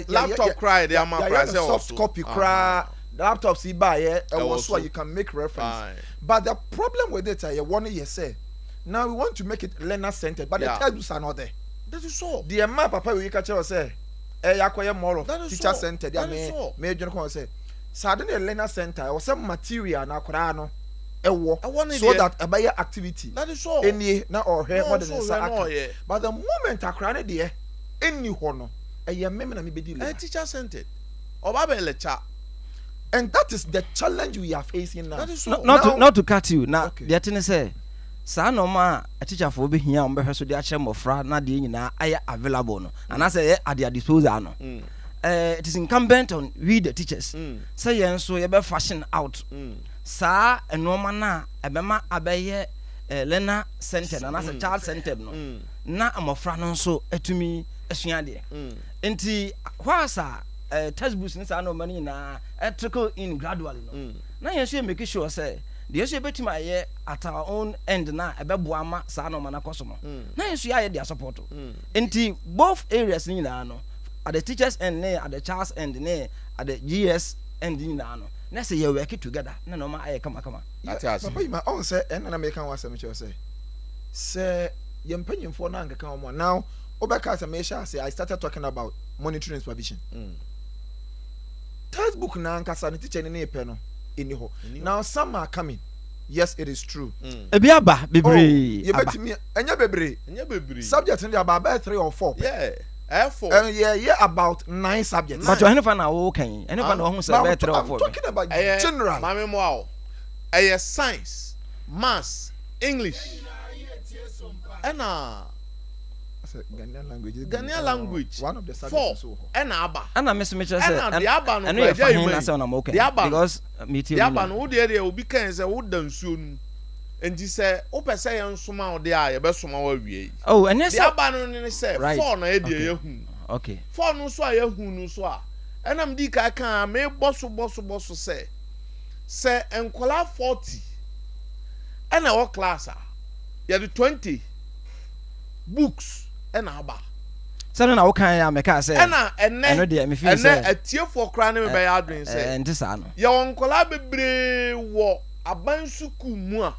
laptop koraa yɛde ama koraa sɛ soft copy koraa laptops yi baayɛ ɛwɔ so a you can make reference but the problem with it a yɛwɔ no yɛ sɛ now we want to make it learner centered but the textbooks are not there. That is all. Deɛ mmaa papa wei ka kyerɛ wɔ sɛ ɛyɛ akɔyɛ more of teacher centered a me me dwene kɔn sɛ saa ade no yɛ learner center ɛwɔ sɛ material na akwadaa no ɛwɔ so that ɛbɛyɛ activity ɛnie na ɔhwɛ wɔde ne nsa aka but the moment akwadaa no deɛ ɛnni hɔ no ɛyɛ me na mebɛdi leader. Teacher centered. Ɔba bɛ lecture. And that is the challenge we are facing now. That is all. Not, to, not to cut you. Na okay. deɛ te ne sɛ saa nneɛma a atikyafoɔ bɛhia a wɔbɛhwɛ so de akyerɛ mmɔfra na adeɛ nyinaa ayɛ available no anaasɛ ɛyɛ at their disposal no mm. uh, it is incumbent on we the teachers mm. sɛ yɛn nso yɛbɛ fashion out mm. saa nneɛma no a ɛbɛma abɛyɛ uh, learner centered anaasɛ mm. child centered no mm. na mmɔfra no nso atumi asua adeɛ. Nti whilst a eh, textbooks ne saa nneɛma no nyinaa eh, trickle in gradually no, mm. na yɛn nso yɛ make sure sɛ deɛ nso yɛbɛtumi ayɛ at our own end na ɛbɛboa ama saa nneɛma no akɔ so no, mm. na yɛn nso yɛayɛ de asɔpɔto. Mm. Nti both areas no nyinaa no, at the teachers end ne at the child's end ne at the GS end nyinaa no, na sɛ yɛ work together na nneɛma ayɛ kamakama. Papa yi ma ɔn sɛ ɛnna na meka ho asɛm kyerɛ sɛ sɛ yɛn mpanyinfoɔ no ankeka wɔn a now wobɛka sɛ mehyɛ ase I started talking about monitoring and supervision mm. textbook na ankasa ne teacher ne ne pɛ no ɛni hɔ now some are coming yes it is true mm. ebi aba bebree oh, yɛbɛtumi ɛnyɛ bebree ɛnyɛ bebree subject no de aba abɛyɛ three or four yeah ɛfo ɛn yɛ yɛ about nine subjects. but ɛhene fa na awo kan yi ɛhene fa na ɔho sɛ ɛbɛyɛ three or four I'm talking about general maame mu awo. Ɛyɛ science, maths, English ɛna Ghanaian language four ɛna aba. Ɛna me so mekyerɛ sɛ ɛna deɛ aba no ɛno yɛ koraa fa gya he yi na sɛ ɔnam okay deɛ aba no because metie deɛ mu aba na no wo deɛ deɛ obi kae sɛ woda nsuo no mu nti sɛ wopɛ sɛ yɛnsoma wo deɛ a yɛbɛsoma wo awia yi. Oh ɛnyɛ Deɛ sɛ aba no ne sɛ right four na yɛ deɛ okay yɛahu. okay. Four no nso a yɛahu no nso a ɛna medii kan kaa mebɔ so bɔ so bɔ so sɛ Sɛ nkwadaa 40 na ɛwɔ class a, yɛde 20 books na aba. Sɛ no na wokae a mekaa sɛ Ɛna ɛnɛ, ɛno deɛ mefeel ɛnɛ sɛ atiefoɔ koraa ne me bɛyɛ adwene sɛ ɛnte saa no. yɛwɔ nkwadaa bebree wɔ aban sukuu mu a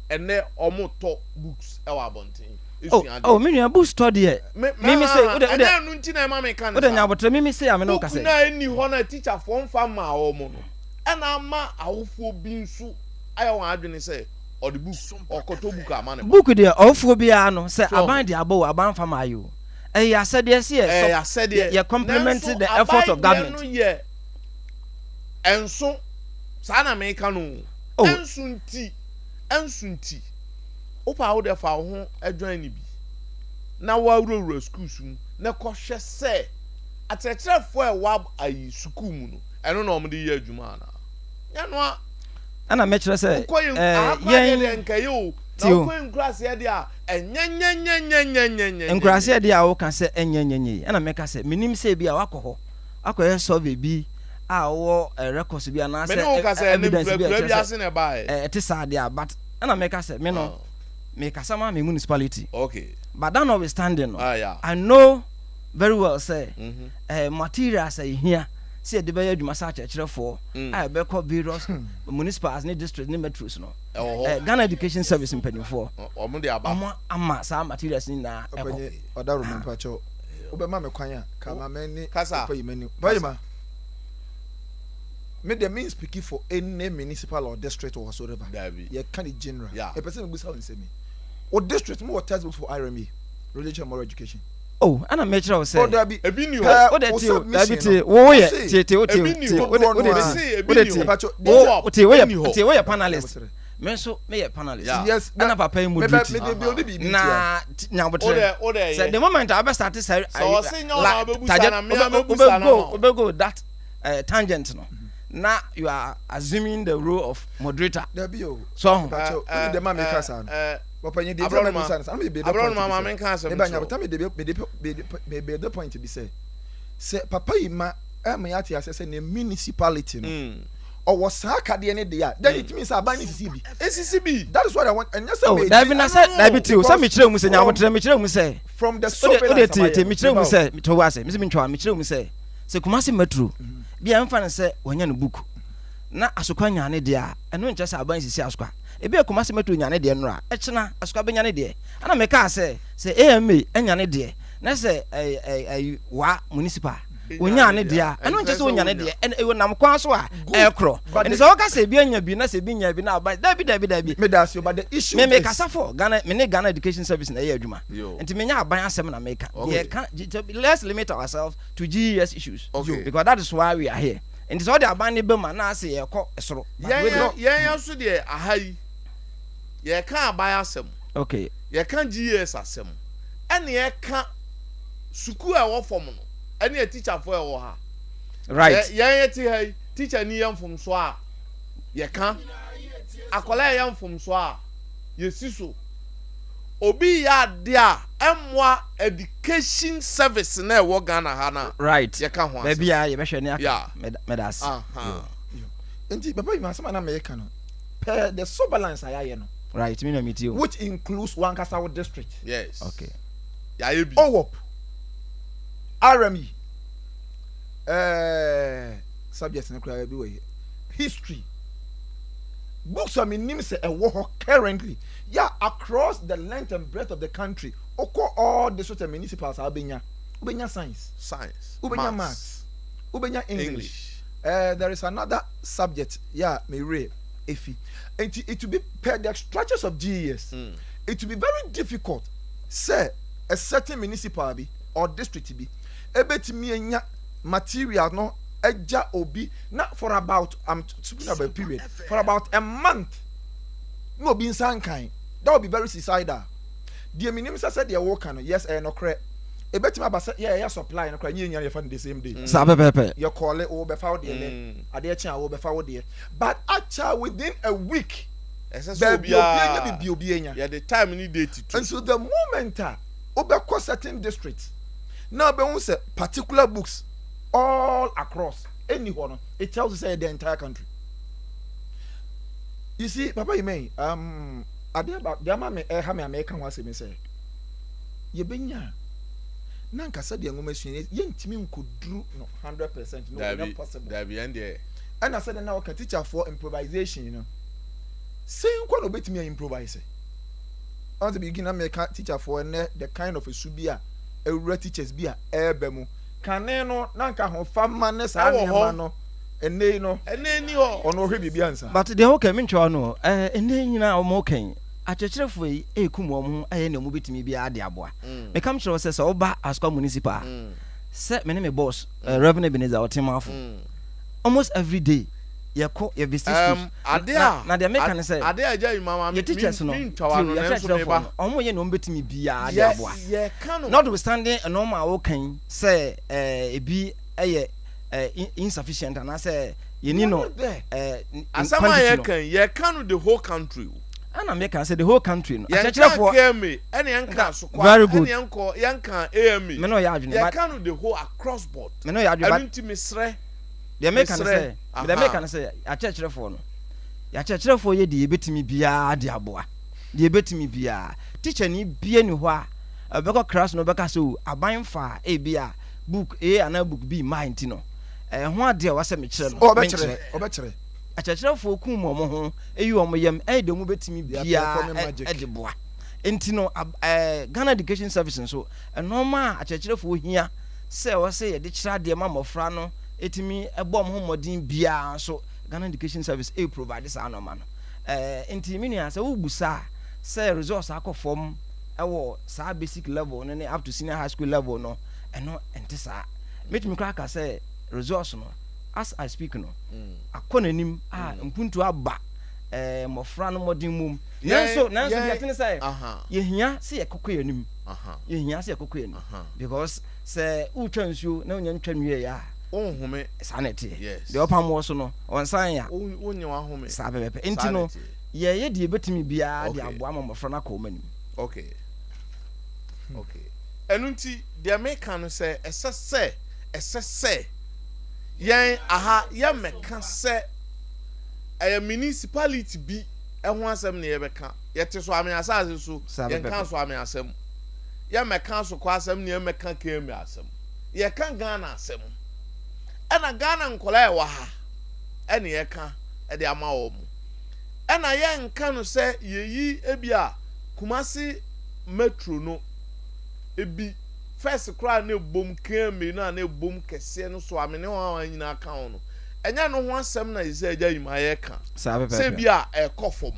ɛnɛ wɔtɔ books wɔ abɔnten Oh, sua oh, adeɛ. me nua books tɔ deɛ. Me, Me me se, wode ɛnyɛ wode ɛno nti na ɛma meka ne wode saa. nya abotrɛ me me se a me ne wo Book kasa no yi. a ɛnni hɔ no a tikyafoɔ mfa mmaa wɔn no, ɛna ama awofoɔ bi nso ayɛ wɔn adwene sɛ ɔde book, ɔkɔtɔ book ama ne ba. Book deɛ ɔwofoɔ biara no sɛ So ɔho? aban de abɔ o aban mfa ma ayɛ o. Ɛyɛ asɛdeɛ sɛ yɛ Ɛyɛ sɔ yɛ asɛdeɛ. yɛ complement Nanso the effort aban of deɛ government. no yɛ ɛnso, saa na meka no o, Oh. ɛnso nti, ɛnso nti, wopɛ a wodeɛ fa wo ho join no bi na woawurawura schools mu na kɔhwɛ sɛ akyerɛkyerɛfoɔ a ɛwɔ ayi sukuu mu no, ɛno na wɔde yɛ adwuma anaa? Nyɛ no a. Ɛna mɛkyerɛ sɛ Wokɔ yɛn ɛɛ aha koraa deɛ yɛn deɛ nka ɛyɛ o, na ti o. wokɔ yɛn nkuraseɛ deɛ a ɛnyɛ nyɛ nyɛ nyɛ nyɛ nyɛ nyɛ nyɛ Nkuraseɛ nyɛ. deɛ a woka sɛ ɛnyɛ nyɛ nyɛ yi, ɛna mɛka sɛ menim sɛ ebi a wakɔ hɔ akɔyɛ survey bi a wowɔ eh, records bi Me anaasɛ ne wo ka sɛ ɛne evidence bi a nkurakura ɛkyerɛ bi sɛ ase na ɛbaeɛ. eh, ɛte saa deɛ a but ɛna mɛka sɛ me no Ah, mekasa ma me municipality okay. but that notwithstanding no Ah, yeah. I know very well sɛ Mhm. eh, materials a ɛhia sɛ yɛde bɛyɛ adwuma sɛ akyerɛkyerɛfoɔ a ɛbɛkɔ various municipals ne districts ne metros no Ɛwɔ hɔ. eh, Ghana Education Service mpanimfoɔ Wɔn de aba. ɔmo ama saa materials no nyinaa ɛkɔ. Ɔpanyin Ɔdawuruma mpakyɛw wobɛma me kwan a ka ma m'ani Kasa. Papa yi m'ani Papa yi ma me deɛ me speak for any municipal or district or whatsoever. Dabi. Yɛka ne general. Yeah. Ɛpɛ sɛ mebusa wo nsɛm yi. Wo district mo wɔ textbooks for RME, religion and moral education. Oh, ɛna mekyerɛ wo sɛ. Oh, dabi. Ebi ni Pɛ hɔ. Wo de wo tie o, dabi submission tie, no. wo yɛ Ɔse, tie tie wo tie Ebi ni tie hɔ. wo de wo de Dodoɔ no tie ara. Mese wo ebi de ni tie hɔ. Mepakyɛw, wo tie wo Ɛni yɛ hɔ. tie wo yɛ panelist. Mepakyɛw. Me nso me yɛ panelist. Yeah. Yes, Ɛna papa yi mebɛ moderate. mede build biribi tia. Na nyabotrɛ. Wode wode Sɛ yɛ. the moment a wobɛ start sɛ Sɛ ɔse nyɛ wo na wobɛbusa na me a mɛbusa no ama wo. wobɛ go that tangent no na you are assuming the role of moderator. Dabi o. So ho. Mepakyɛw, wone deɛ ma meka saa no. Papa yi deɛ nti a mɛbusa no saa no mede build point Aborɔnoma ma bi sɛ. menka asɛm Meba nkyerɛ wo. nyabotrɛ mede mede mede build point bi sɛ sɛ papa yi ma ɛma yɛate aseɛ sɛ ne municipality no ɔwɔ saa akadeɛ no deɛ a then it means sɛ aban no sisi bi. Esisi bi. That is what I want. Ɛnyɛ sɛ Oh, medi. dabi na sɛ No, dabi tie o sɛ because mekyerɛ mu sɛ from nyabotrɛ mekyerɛ mu sɛ from the wode surveillance wode tie abayɛ tie no mekyerɛ mu meba o. sɛ to wo ase mesɛ mentwa mekyerɛ mu sɛ sɛ Kumasi Metro bi a ɛmfa no sɛ wanya no book na Asokwa nya ne deɛ a ɛno nkyerɛ sɛ aban sisi Asokwa ebi a Kumasi Metro nya ne deɛ nnora ɛkyena Asokwa bɛnya ne deɛ ɛna mekaa sɛ sɛ AMA anya ne deɛ na sɛ ɛɛ ɛɛ wa municipal onyaa ne deɛ a ɛno nkyɛ sɛ onya ne deɛ ɛna ɛwɔ nam kwan so a ɛkorɔ ɛne sɛ wɔka sɛ ebi anya bi na sɛ ebi nya bi na aba dabi dabi dabi Medase o, but the issue me me is kasa for Ghana me ne Ghana Education Service na ɛyɛ adwuma Yo. nti me nya aban asɛm na meka Okay. yɛ ka let's limit ourselves to GES issues Okay. because that is why we are here nti sɛ ɔde aban ne bɛ mu a na ase yɛkɔ soro But Yɛn wei deɛ- yɛn yɛn nso deɛ aha yi yɛka aban asɛm okay yɛka GES asɛm ɛna yɛka sukuu a ɛwɔ fam no ɛne yɛ tikyafoɔ a ɛwɔ ha. Right. Yɛ yɛn yɛte ha yi tikya ni yɛ mfomsoɔ a yɛka akwadaa yɛ mfomsoɔ a yɛsi so obi yɛ adeɛ a ɛmmoa education service na ɛwɔ Ghana ha na Right. yɛka ho asɛm. Baabi a yɛbɛhwɛ ne aka. Yeah. Meda meda ase. Aha. Nti papa yi ma asɛm a na meka no per the surveillance a yɛayɛ no Right, me na me tie o. which includes wankasa wo district. Yes. Okay. Yɛayɛ bi. OWOP, RME, eh, subject no koraa bi wɔ yi, history, books a menim sɛ ɛwɔ hɔ currently, yeah, across the length and breadth of the country, wokɔ all district and municipals a wobɛnya, wobɛnya science, Science. wobɛnya maths, wobɛnya English. English. There is another subject, yeah, me re efi. Nti it will be per the structures of GES. It will be very difficult sɛ a certain municipal bi or district bi ebetumi anya material no. agya obi na for about, I'm speaking about a period, for about a month na obi nsa nkan, that would be very suicidal. Deɛ menim sɛ sɛdeɛ woka no, yes, ɛyɛ nokorɛ. Ɛbɛtumi aba sɛ yɛ yɛ supply no koraa nyɛ nyina yɛfa no the same day. Saa pɛpɛɛpɛ. Yɛ kɔɔle wo bɛfa wo deɛ nɛ, adeɛ kye a wo bɛfa wo deɛ. But akyɛ within a week, Ɛsɛ sɛ baabi obi anya obiara bibi obi anya. Yɛde time ne date to. Nso the moment a wobɛkɔ certain district na wobɛhu sɛ particular books all across ɛnni hɔ no, it tells you sɛ the entire country. You see, Papa Yimei, adeɛ ba deɛ ama me ɛha me a meka ho asɛm sɛ yɛbɛnya a na nka sɛdeɛ nwoma sua no yɛntumi nkɔduru no 100%, no, Dabi, ɛnyɛ possible. Dabi, ɛn deɛ. Ɛna sɛdeɛ na wɔka teacherfoɔ improvisation no, sɛn nkɔ na obɛtumi a improvise ɔn sɛ biribi na meka teacherfoɔ ɛnɛ, the kind of esu bi a awura teachers bi a ɛɛba mu kane no na nka ahofama ne saa Ɛwɔ hɔ. Nneɛma no ɛnɛ yi no Ɛnɛ ni hɔ. Ɔno ɔhwɛ biribi ansa. But deɛ woka mentwa no, ɛnɛ nyinaa ɔmo kan akyerɛkyerɛfoɔ yi ɛɛkum wɔn ho, ɛyɛ nea ɔmo bɛtumi biara de aboa. Meka m kyerɛ wo sɛ sɛ woba Asokwa Municipal a, sɛ me ne me boss, Reverend Ebenezer Ɔtemafo, almost every day yɛkɔ yɛ visit schools. Ade Na a na deɛ meka ne sɛ ade a agya yi ma yɛ teachers no mi ntwa wa no tie, yɛ nanso kyerɛkyerɛfoɔ meba. no, ɔmo yɛ nea ɔmo bɛtumi biara de Yɛ aboa. yɛka no. Notwithstanding ɛnɔɔma a wokan sɛ ebi ɛyɛ insufficient anaasɛ yɛni no We are not there. in Asɛm a quantity no. Yɛka yi, yɛka no the whole country o. Ɛna meka sɛ the whole country no, Yɛnka akyerɛkyerɛfoɔ KMA ɛna yɛnka Asokwa Very good. ɛna yɛnkɔ yɛnka AMA. Me ne ɔyɛ adwene but Yɛka no the whole across board. Me ne ɔyɛ adwene Ɛno but nti mesrɛ. Deɛ meka ne Mesrɛ. sɛ deɛ meka ne sɛ akyerɛkyerɛfoɔ no, yɛakyerɛkyerɛfoɔ yɛ deɛ yɛbɛtumi biara de aboa, deɛ yɛbɛtumi biara. Teacher ni bia ni hɔ a ɛbɛkɔ class no ɔbɛka sɛ o aban fa ebi a book A anaa book B mmaa nti no ɛho adeɛ a wɔsɛ mekyerɛ no ɔbɛkyerɛ menkyerɛ. Ɔbɛkyerɛ. Akyerɛkyerɛfoɔ kum wɔn ho, eyi wɔn yam, ɛyɛ deɛ wɔn bɛtumi They are biara performing magic. Ɛde boa. Nti no Ghana Education Service nso, nneɛma a akyerɛkyerɛfoɔ hia sɛ wɔsɛ yɛde kyerɛ adeɛ ma mmɔfra no etumi ɛbɔ wɔn ho mmɔden biara nso, Ghana Education Service e provide saa nneɛma no. Nti mi nua, sɛ wobusa a sɛ results akɔ fam ɛwɔ saa basic level no ne up to senior high school level no, ɛno ɛnte saa. Metumi koraa ka sɛ results no, as I speak no, akɔ n'anim a mpuntu aba mmɔfra no mmɔden mom. Nanso deɛ tene sɛ yɛhia sɛ yɛkɔkɔ yɛn anim. Yɛhia sɛ yɛkɔkɔ yɛn anim because sɛ wotwa nsuo na wonya ntwa nwie a, Wonhome. Saa na ɛteɛ. Yes. Deɛ ɔpam wɔ so no ɔnsan ya. Wonye wahome. Saa pɛpɛpɛ. Saa Nti na no ɛteɛ. Yɛyɛ deɛ yɛbɛtumi biara de aboa ma mmɔfra no akɔ wɔn anim. Okay, ɛno nti deɛ meka no sɛ ɛsɛ sɛ yɛn aha yɛmmɛka sɛ ɛyɛ municipality bi ɛho asɛm ne yɛbɛka. Yɛte so ame asase so. Saa yɛnka pɛpɛpɛ. So ame asɛm, yɛmmɛka Asokɔ asɛm ne yɛmmɛka KMA asɛm, yɛka Ghana asɛm. Ɛna Ghana nkɔla ɛwɔ ha ɛne yɛka ɛde ama wɔn mo. Ɛna yɛnka no sɛ yɛyi ebi a Kumasi Metro no ebi first koraa na ebom KMA no a na ebom kɛseɛ no so ame ne wɔn a nyinaa ka ho no, ɛnyɛ no ho asɛm na yɛsɛ agya yi ma yɛka Saa sɛ pɛpɛpɛ. bi a ɛkɔ fam,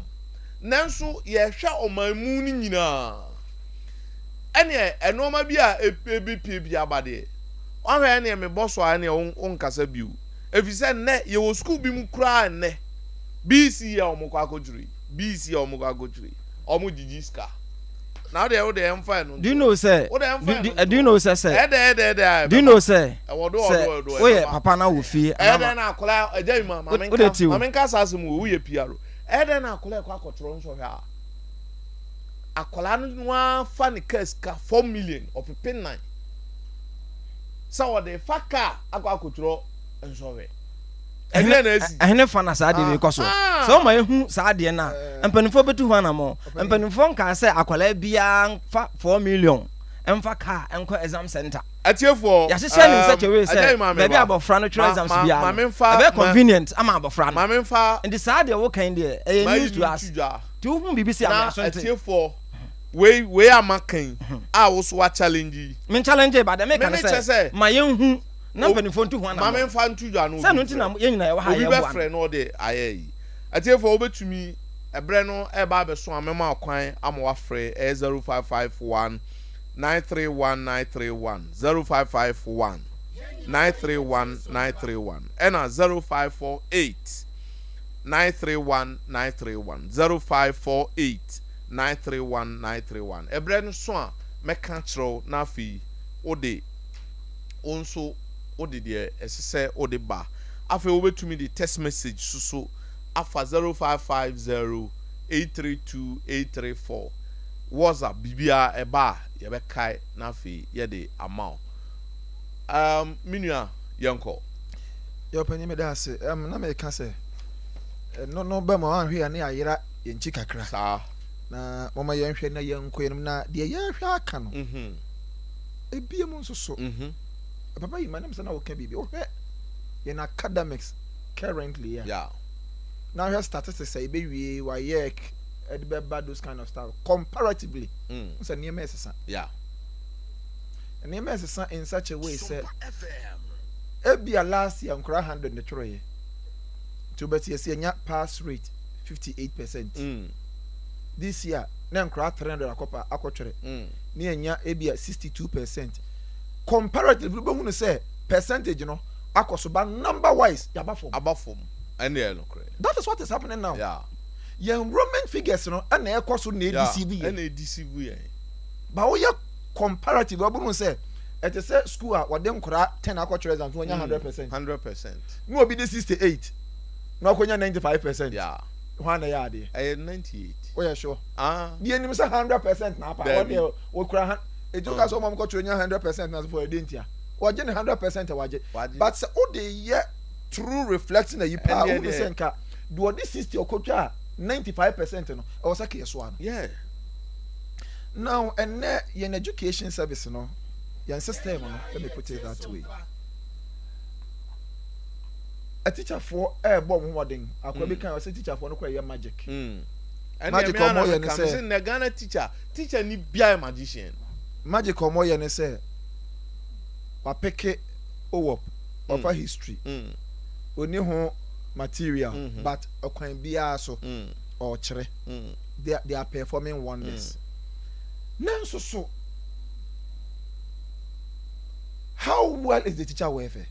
nanso yɛhwɛ ɔman mu no nyinaa ɛneɛ ɛnneɛma bi a ebi pie bi aba deɛ wahwɛ ɛneɛ mebɔ so a ɛneɛ wonkasa bio, ɛfiri sɛ nnɛ yɛwɔ sukuu bi mu koraa nnɛ BECE a wɔn kɔ akɔtwerɛ yi, BECE a wɔn kɔ akɔtwerɛ yi, wɔn gyigyi sika na wode ɛmfa ɛno. Do you know sɛ Wode ɛmfa do, ɛno. do, do you know sɛ ɛdɛ ɛdɛ a do you know sɛ ɛwɔ do sɛ ɔdo ɔdo woyɛ ɛbɛba. papa na wɔ fie Ɛyɛ anaa dɛn na akwadaa ɛgya yi ma maame Wode nka ti o. Maame nka saa asɛm wo woyɛ PR ɛyɛ dɛn na akwadaa ɛkɔ akɔtwerɛ nsɔhwɛ a akwadaa no noa fa ne kaa sika 4 million 4,000 sɛ ɔde fa kaa akɔ akɔtwerɛ nsɔhwɛ, ɛdeɛ na esi? Ɛhene fa na saa adeɛ wei kɔ so Ah. sɛ ɔma ehu saa adeɛ no a, mpanimfoɔ bɛtu ho anammɔ. Mpanimfoɔ nkaa sɛ akwadaa biara nfa 4 million ɛmfa kaa ɛnkɔ exam center. Atiefoɔ, Yɛahyehyɛ ne nsa kyɛwee ɛgya yi sɛ maame baabi ba. a abɔfra no twerɛ exams biara maame no nfa ɛbɛyɛ convenient ama abɔfra no. Maame nfa. Nti saa deɛ wokan deɛ ɛyɛ Mayi news to no us. ntu dwa. Nti wohu biribi si Na ameaso nte. Atiefoɔ, wei ama kan a woso wa challenge yi. Men challenge ba deɛ meka Me ne me kyerɛ sɛ sɛ- ma yɛnhu na mpanimfoɔ ntu ho maame anammɔ. nfa ntu dwa no. Sɛ no nti na yɛn nyinaa yɛwɔ ha Obi yɛboa bɛfrɛ no ɔde ayɛ yi. Atiefoɔ, wobɛtumi ɛbrɛ no ɛba abɛso a mɛma kwan ama wafrɛ. Ɛyɛ 0551 931 931, 0551. 931 931 ɛna 0548 931 931 0548 931 931. Ɛberɛ no so a mɛka akyerɛ wo na afei wode wo nso wode deɛ ɛsɛ sɛ wode ba. Afei wobɛtumi de text message nso so afa 0550 832 834. WhatsApp, biribiara ɛba a yɛbɛkae na afei yɛde ama wo. Um, me nua, yɛnkɔ. Yɛ ɔpanyin meda ase. Um, na meka sɛ ɛno no bɛ ma wanhwɛ yɛn ne ayera yɛn kyi kakra. Saa. Na moma yɛnhwɛ na yɛnkɔ yɛn na deɛ yɛhwɛ aka no. Ebiem nso so. Papa yi ma nam sɛ na woka biribi. Wohwɛ yɛn academics currently a. Na hwɛ statistics a yɛbɛwie WAEC ɛde bɛba, those kind of stuff comparatively. Sɛ nneɛma ɛsesa. Nneɛma ɛsesa in such a way sɛ ebia last year nkora 100 ne twerɛeɛ nti wobɛte yɛsɛ yɛnya pass rate 58%. This year na nkora 300 akɔpa akɔtwerɛ ne yɛnya ebia 62%. Comparatively, wobɛhu no sɛ percentage no akɔ so, but number wise yɛaba fam. Aba fam, ɛne yɛ nokorɛ. That is what is happening now. Yɛn enrollment figures no ɛna ɛkɔ so na edeceive yɛn. Ɛna edeceive yɛn. Ba woyɛ comparative, wabunu sɛ ɛte sɛ school a wɔde nkora 10 akɔtwerɛ exams, wɔnya 100%. 100%. Na obi de 68 na ɔkɔnya 95%. Hwan na ɛyɛ adeɛ? Ɛyɛ 98. Woyɛ sure? Ah. Deɛ nim sɛ 100% na apa. Dabi. Wɔdeɛ wɔkura ha etu ka sɛ ɔmo kɔtwerɛ nya 100% na so ɛde ntia wɔgye ne 100% a wagye. Wagye. But sɛ wode yɛ true reflecting ayi paa, Ɛndeɛ wode deɛ. sɛ nka deɛ ɔde 60 ɔkɔtwa a 95% no, ɛwɔ sɛ kɛyɛ soa no. Now ɛnɛ yɛn education service no, yɛn system no, let me put it that way, atikyafoɔ ɛɛbɔ ɔmo ho mmɔden akora bi kan ɔsɛ tikyafoɔ no kora yɛ magic. Magic ɛnna ɔmo yɛ ne mi sɛ- sɛ nnɛ Ghana teacher ni bia yɛ magician. Magic ɔmo yɛ ne sɛ wapeke owɔp ɔfa history, oni ho material, but ɔkwan biara so ɔkyerɛ. They are performing wonders. Nanso so how well is the teacher welfare?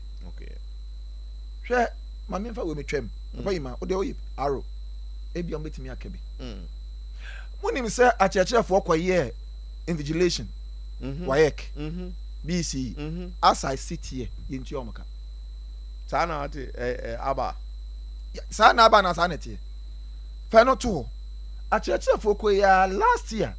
Hwɛ, maame, nfa wo mi twɛm papa yi ma o de o yɛ aro ebi a wɔbɛtumi aka bi. Munim sɛ akyerɛkyerɛfoɔ kɔyɛ invigilation, WAEC, BECE. As I sit here, yɛntua wɔn ka. Saa na ate ɛ ɛ aba. Saa na aba na saa na ɛteɛ. Fɛ no to hɔ, akyerɛkyerɛfoɔ kɔ yi a last year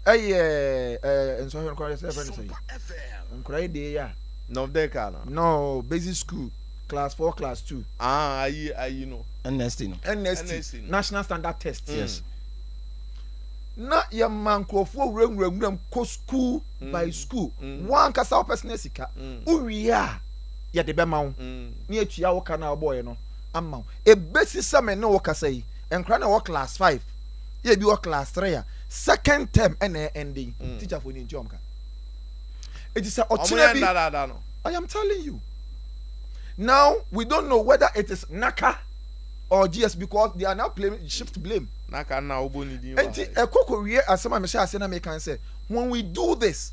ɛyɛ nsɔhwɛ nkɔla sɛ ɛfɛ no sɛ nkɔla yi de yɛ a Nɔfdɛka na. No, basic school class 4, class 2. Ah, ayi no. NST no. NST. NST no. National standard test. Na yɛma nkurɔfoɔ wurawura mu kɔ school by school. Wɔn ankasa wo personal sika, wowie a yɛde bɛma wo ne yɛtua wo ka no a wɔbɔɔyɛ no ama wo. Ebesi sɛ me ne wo kasa yi, nkora na ɛwɔ class 5, yɛ bi wɔ class 3 a second term ɛna ɛnding, teacher fo ne ntua wɔn ka. Eti sɛ ɔmo ɔkyena yɛ bi ndadaada no. I am telling you. Now we don't know whether it is NaCCA or GES because they are now playing shift blame. N'aka na ɔbɔ ne din. Enti ɛkɔ wie asɛm a mehyɛ ase na meka sɛ when we do this,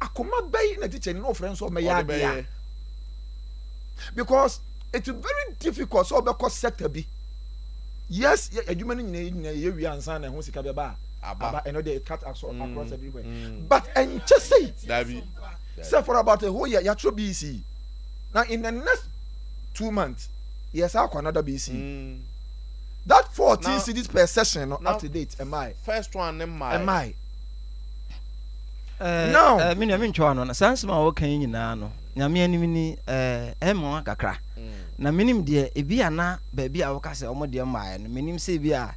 akoma bɛyi na teacher ni na ɔfrɛ nso ɔmɛyɛ ɔde adeɛ bɛyɛ a because it's very difficult sɛ ɔbɛkɔ sector bi. Yes, yɛ adwuma no nyinaa nyinaa yɛ wie ansa na ɛho sika bɛba a aba. Aba, ɛno deɛ it cut across, across everywhere. But ɛnkyɛ sɛyi Dabi. sɛ for about a whole year yɛatwerɛ BECE, na in the next 2 months yɛsa akɔ another BECE. That 14 cedis per session no, up to date ɛmaae. First one ne mmaa. Ɛmaae. Now- Me nua, mentwa no na saa nsɛm a wɔka yi nyinaa no, Nyame anim ni, ɛma wa kakra. Na menim deɛ ebi a na baabi a wɔka sɛ ɔmo deɛ mmaeɛ no, menim sɛ ebi a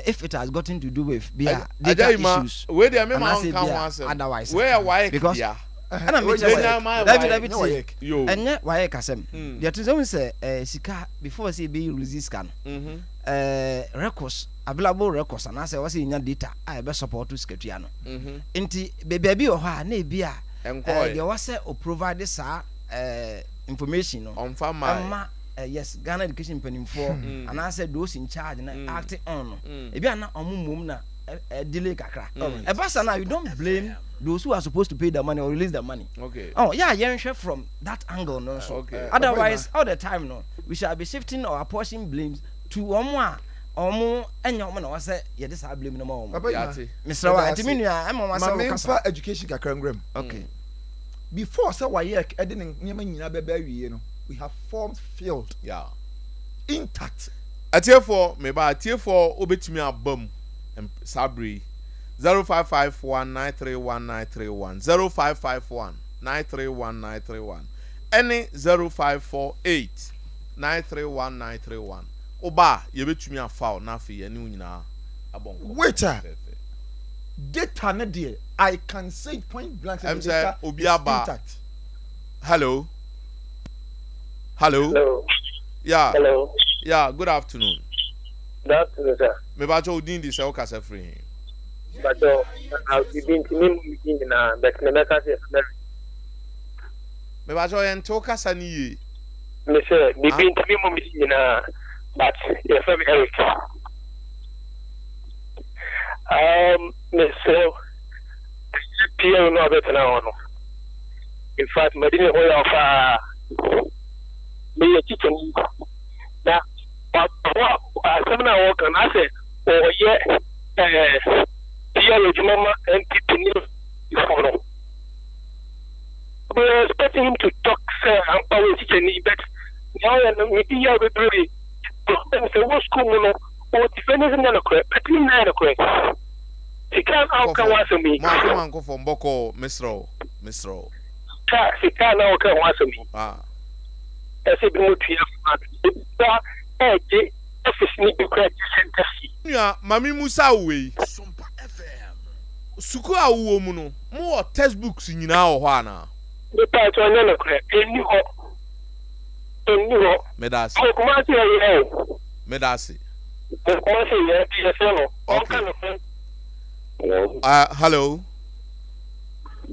if it has gotten to do with bi a data Agya yi ma issues wei deɛ mi ma anaasɛ nka bi ho a asɛm. otherwise. Wei yɛ WAEC Because- dea. Ɛna mekyerɛ sɛ Yɛnya ma dabi WAEC. dabi Nyɛ tie. WAEC. Yo. Ɛnyɛ WAEC asɛm. Deɛ to sɛ wohu sɛ sika before sɛ yɛbɛyi release sika no, records, available records anaasɛ ɛwɔ sɛ yɛnya data a ɛbɛ support sikatua no. Nti baabi wɔ hɔ a na ebi a Ɛnkɔɛ. deɛ ɛwɔ sɛ o provide saa information no ɔnfa maa. ɛma yes, Ghana education mpanimfoɔ anaasɛ those in charge na act on no, ebi a na ɔmo mmom na delay kakra. Ɛba sa na you don't blame. Those who are supposed to pay the money or release the money. Okay. Oh, yeah, yɛnhwɛ from that angle no nso. Okay. Otherwise, all the time no, we shall be shifting or apportioning blames to wɔn a wɔn ɛnyɛ wɔn na wɔsɛ yɛde saa blame no ma wɔn. Papa Ima, Yate. Mesrɛ wa, Meda nti me ase. nua ɛma wɔn Ma asɛ wo memfa kasa. education kakra nwura mu. Okay. Before sɛ WAEC ɛde ne nneɛma nyinaa bɛba awie no, we have forms filled Yeah. intact. Atiefoɔ, meba atiefoɔ wobɛtumi aba mu saa bere yi 0551 931931 0551 931931 ɛne 0548 931931 woba a yɛbɛtumi afa wo na afei yɛne wo nyinaa abɔ nkɔmmɔ Wait a fɛfɛɛfɛ. data no deɛ I can say it point blank sɛ Ɛm the sɛ data obi is aba. intact. Hello. Hello. Hello. Yeah. Hello. Yeah, good afternoon. Good afternoon, sir. Mebakyɛ wo din de sɛ wokasa firi he? Bakyɛ, bibi nti me mu mi din nyinaa, but me mɛka sɛ Mary. Mebakyɛ yɛnte wo kasa no yie. Me sɛ bibi nti me mu mi din nyinaa, but yɛfrɛ me Eric. Me sɛ PM no a ɔbɛtena hɔ no, in fact, madi ne ho yaw paa. Meyɛ tikyani na asɛm no a wɔka no asɛ ɔyɛ ɛɛ PR adwuma ma NPP ne fo no. We were expecting him to talk sɛ ampa wɔ tikyani but nea ɔyɛ no medi yaw bebree. Problem sɛ wɔ school mu no wɔ defend sɛ nyɛ nokorɛ but ne nyinaa yɛ nokorɛ. Sika a woka ho asɛm yi. Mo akoma nkɔ fam bɔkɔɔ mesrɛ wo mesrɛ wo. Sika sika na woka ho asɛm yi. Ah. Ɛsɛ bi mu tua fa ebi kura ɛgye office ni bi kura gye center fee. Nua ma me musa wo wei. Sukuu a wowɔ mu no mo wɔ text books nyinaa wɔ hɔ anaa? Mepa kyɛw ɛnyɛ nokorɛ ɛnni hɔ ɛnni hɔ. Meda ase. Ɛwɔ Kumasi ɛyɛ o. Meda ase. Wɔ Kumasi yɛ nti yɛsrɛ no Okay. ɔnka nokorɛ. Hello. Hello.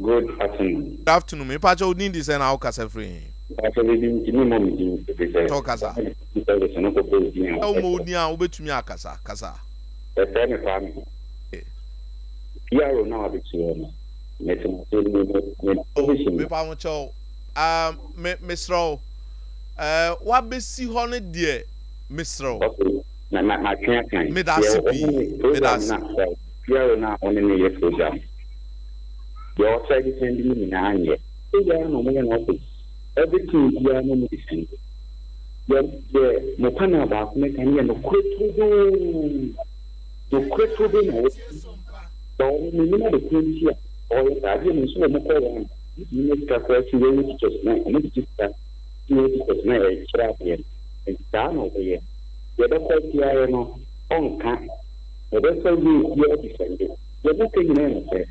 Good afternoon. Good afternoon. Me pakyɛ wo din de sɛn na wo kasa firi he? Mpakyɛ me din nti me mmɔ me din efisɛ Tɔ kasa. Ɔmo service no kɔ bɔ wo din a Sɛ wo mmɔ wo din a wo bɛtumi akasa. Kasa. Yɛfrɛ me Kwame. PRO no a wabɛsi hɔ no, mete no ase me me me position. Mepa ho kyɛw. Um, me mesrɛ wo. Eh, wabɛsi hɔ no deɛ mesrɛ wo. Okay. Na ma matwe akan. Meda ase Deɛ ɔne pii. ne Meda program ase. no a PRO no a ɔne ne yɛ program no, deɛ ɔsɛ defend no nyinaa nyɛ. Sɛ biara na ɔmoyɛ no office. Everything biara na ɔmo defend. Deɛ deɛ mo panel baako no ka no yɛ nokorɛ turodoo. Nokorɛ turodoo na wɔka. Sɛ ɔno mennim ade korɔ nti a ɔyɛ saa. Adeɛ no nso wɔn kɔ round a, wɔtumi nya sika koraa fi wɔn teachers na wɔn gyegye sika fi wɔn teachers na ɛkyerɛ adeɛ no. Nti saa na ɔbɛyɛ. Deɛ ɛbɛkɔ atiaeɛ no ɔnka. Ɔbɛfa wie biara defɛnde. Deɛ moka nyinaa yɛ nokorɛ.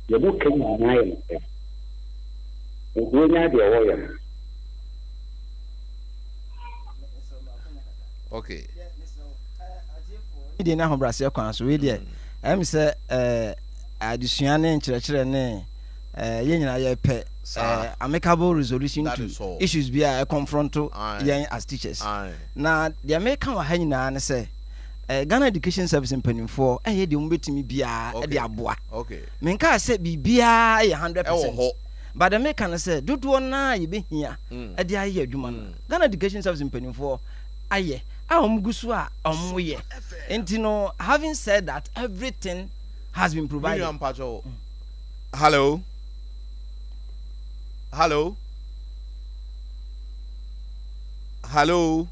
Deɛ moka nyinaa yɛ nokorɛ. Nti wɔnyaa deɛ wɔyɛ no. Okay. Deɛ ne ahobrɛaseɛ kwan so wei deɛ ɛm sɛ ɛɛ adesua ne nkyerɛkyerɛ ne ɛɛ yɛn nyinaa yɛpɛ ɛɛ amicable resolution to issues bi a ɛconfront yɛn as teachers na deɛ meka wɔ ha nyinaa ne sɛ ɛɛ Ghana Education Service mpanimfoɔ ɛyɛ deɛ wɔn bɛtumi biara ɛde aboa menkaa sɛ biribiara yɛ 100% but deɛ meka ne sɛ dodoɔ naa yɛbɛhia ɛde ayɛ adwuma no Ghana Education Service mpanimfoɔ ayɛ a wɔn gu so a wɔn yɛ nti no having said that everything has been provided. Minua mpatsɔ hello hello hello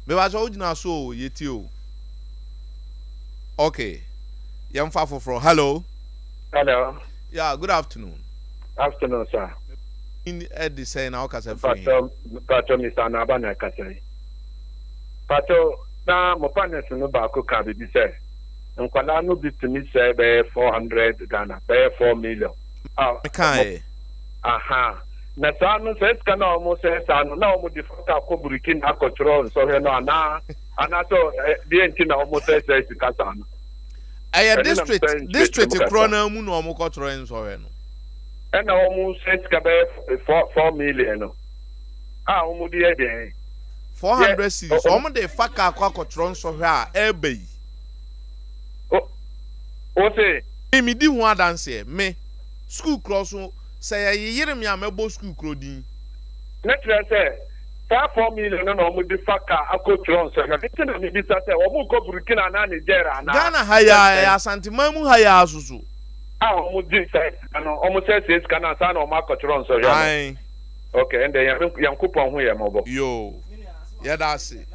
mebatsɔ wo gyina so o yɛtie o okay yɛmfa foforɔ hello. Hello. Yeah, good afternoon. Afternoon, sir. Ɛde sɛn na ɔkasa firi he? Pastor, Pastor Mr. Anaba na ɛkasa yi. Pastor, na mo panels no baako ka biribi sɛ nkwadaa no bi tumi sɛ bɛyɛ 400 Ghana, bɛyɛ 4 million. Ah, Mekaeɛ. Aha. Na saa no sɛ sika na wɔn sɛ saa no na wɔn de fata akɔ Burkina akɔtwerɛ nsɔhwɛ no anaa anaasɛ deɛ nti na wɔn sɛ sɛ sika saa no. Ɛyɛ Ɛno na district mepɛ nkyerɛkyerɛ mu district kakra. korɔ no mu na ɔmo kɔtwerɛ nsɔhwɛ no. Ɛna wɔn sɛ sika bɛyɛ 4 million no a wɔn de yɛ deɛn. 400 cedis ɔmo de fa kaa kɔ akɔtwerɛ nsɔhwɛ a ɛɛba yi. O se. Me medi ho adanseɛ. Me, sukuu korɔ so, sɛ yɛyeyere me a mɛbɔ sukuu korɔ din. Ne kyerɛ sɛ saa 4 million no na wɔn de fa car akɔ twerɛ nsɔhwɛ no nti na me bisa sɛ wɔn rekɔ Burkina anaa Niger anaa Ghana ha yi ara, ɛyɛ Asanteman mu ha yi ara soso. A wɔn gye saa sika no, wɔn sɛ sie sika no ansa na wɔn akɔ twerɛ nsɔhwɛ no. Ae. Ok, ɛnde Nyame Nyankopɔn hu yɛn mmɔbɔ. Yoo, yɛda ase.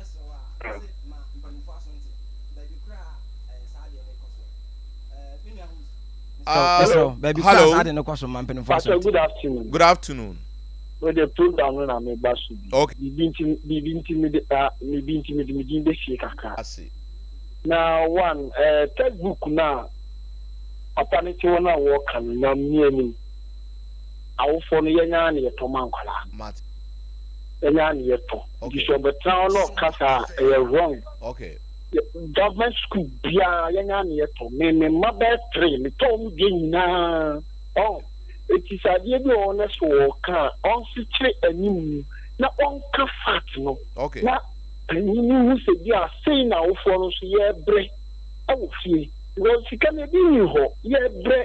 Mesrɛ baabi kora Hello. saa de no kɔ so ma mpanimfoɔ Pastor, aso good afternoon. Good afternoon. Wo de program no na meba so bi. Okay. Biribi nti biribi nti mede me din bɛsie kakra. Ase. Na one textbook na papa ne te hɔ na wɔka no na mmea anim. Awofoɔ no yɛnya na yɛtɔ ma nkwadaa no. Mate. Yɛnya na yɛtɔ. Nti sɛ ɔbɛtena hɔ na ɔka saa a, ɛyɛ wrong. Government school biara yɛnya na yɛtɔ. Me mma bɛyɛ three metɔ wɔn deɛ nyinaa. Ɔn eti sɛ adeɛ bi wɔ hɔ na sɛ wɔka a, ɔnsekyere anim na ɔnka fact no. Na panyin no hu sɛ bi a sei na awofoɔ no nso yɛrebrɛ ɛwɔ fie. Because sika no ebi nni hɔ, yɛrebrɛ.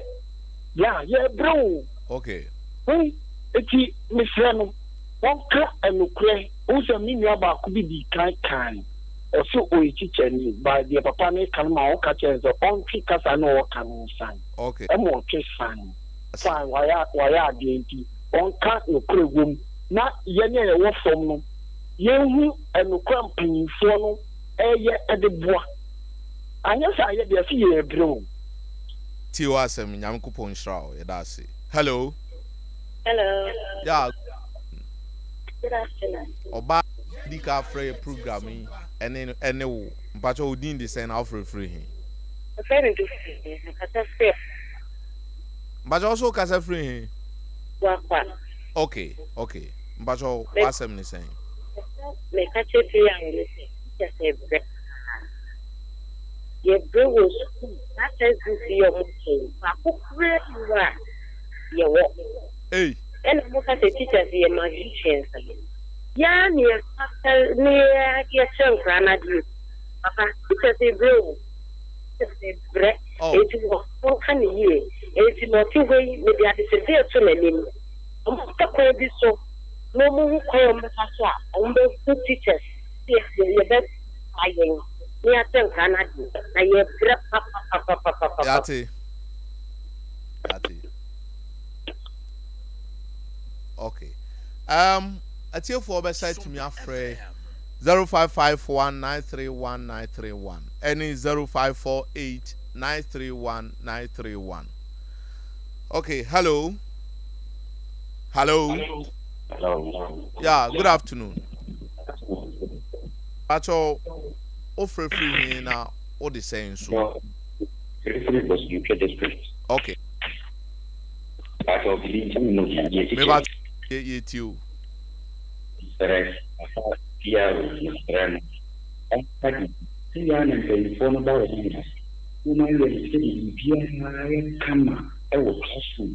Ya, yɛrebrɛ o. Eti mesrɛ no, ɔnka ɛnokorɛ. Wohu sɛ me nua baako bi dii kan kae, ɔse ɔyɛ kyikyɛni, but deɛ papa no reka no ma ɔka kyerɛ no sɛ ɔntwe kasa no a ɔreka no nsan. Ɛma ɔtwe san. Fine, wayɛ wayɛ adeɛ nti ɔnka nokorɛ wom na yɛn a yɛwɔ fam no yɛnhu ɛnokorɛ a mpanyinfoɔ no ɛreyɛ de boa. Anyɛ saa yɛ deɛ ɛse yɛrebrɛ o. Tie w'asɛm Nyankopɔn nhyira wo yɛda ase hello. Hello. Yeah. Good afternoon. Ɔbaa di ka frɛ yɛ program yi ɛne ɛne wo mpakyɛ wo din de sɛn na wofrɛ firi he? Mefrɛ me Duffy, mekasa firi. Mpakyɛ wo so kasa firi he? Buakwa. Okay, mpakyɛ w'asɛm ne sɛn? Meka kyerɛ PR no sɛ teachers ɛbrɛ paa. Yɛbrɛ wɔ sukuu saa textbook yi a ɔmo kyɛ yi baako koraa nni hɔ a yɛwɔ. Ei. Ɛna ɔmo ka sɛ teachers yɛ magicians no. Yɛa ne yɛfa ne yɛkyerɛ nkwadaa no adeɛ. Papa, teachers brɛ o. Teachers brɛ. Oh. Enti wɔnka ne yie. Enti na ɔte hɔ yi, mede adesrɛdeɛ to n'anim. Ɔmo pɛ kwan bi so na ɔmo hu kwan a ɔmo bɛfa so a ɔmo bɛhu teachers sɛ yɛbɛboa yɛn na yɛakyerɛ nkwadaa no adeɛ. Na yɛbrɛ papapapapapa. Yate. Yate. Okay. Atiefoɔ bɛsa atumi afrɛ 0551931931 ɛne 0548931931. Okay, hello. Hello. Hello. Yeah, good afternoon. Pacho, wofrɛ firi he na wode sɛn nso? Firi Bosomtwe District. Pacho, bibi nti no yɛ teacher. Meba yɛtie o. Mesrɛ, papa PR mesrɛ no. Ɔmfa di. Sɛ yɛ a na mpanyinfoɔ no ba wɔ hɔ no, wɔn ayɛ no sɛ biribiara yɛ kama ɛwɔ classroom.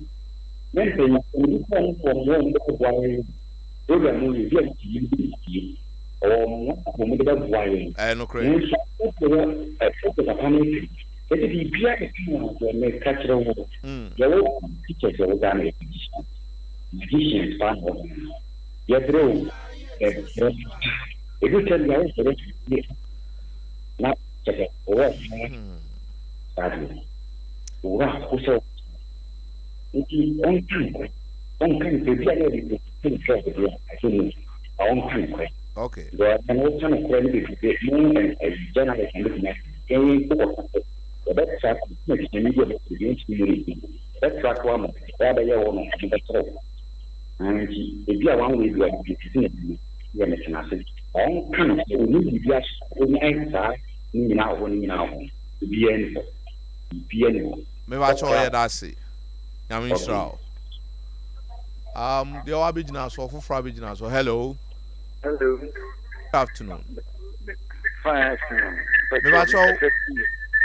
Na mpanyinfoɔ no bi kɔ wɔn kɔ mmoa wɔn de bɛboa yɛn. Program no yɛ bi a wɔtumi bi ntie. Ɔwɔ mmoa a wɔn de bɛboa yɛn. Ɛyɛ nokorɛ. Nanso sɛdeɛ sɛdeɛ papa no ka, yɛde biribiara yɛ kama deɛ meka kyerɛ wo. Yɛwɔ teachers yɛwɔ Ghana yɛ magicians. Magicians paa na wɔ Ghana. Yɛbrɛ o, yɛbrɛ paa. Edu tɛm bi a wosɔre fie na kyɛ sɛ ɔwɔ saa deɛ no. Owura ko sɛ nti ɔnka nokorɛ. Ɔnka nokorɛ bi a na yɛde protect deɛ I don't know. Na ɔnka nokorɛ. Because ɛno woka nokorɛ no bebrebe mo journalist no bɛtumi aka yɛn yɛn mpo kɔka sɛ yɛbɛtra ko na kyerɛni bi a ɔbɛkyerɛ bi ɔntumi nyɛ ne din. Yɛbɛtra ko ama deɛ abɛyɛ wo no ɔmo bɛkyerɛ wo. Nti ebi a one way bi a ɔde sisi n'anim yɛ metena ase. Ɔnka nokorɛ ɔnim biribi ahyɛ ɔnyae saa ne nyinaa wɔ hɔ ne nyinaa wɔ hɔ. Obiara ni hɔ. Biribiara ni hɔ. Mebakyɛ ɔyɛ da ase. Nyame nhyira wo. Deɛ wabɛgyina so, ɔfoforɔ abɛgyina so. Hello. Hello. Good afternoon. Fine afternoon. Mebakyɛ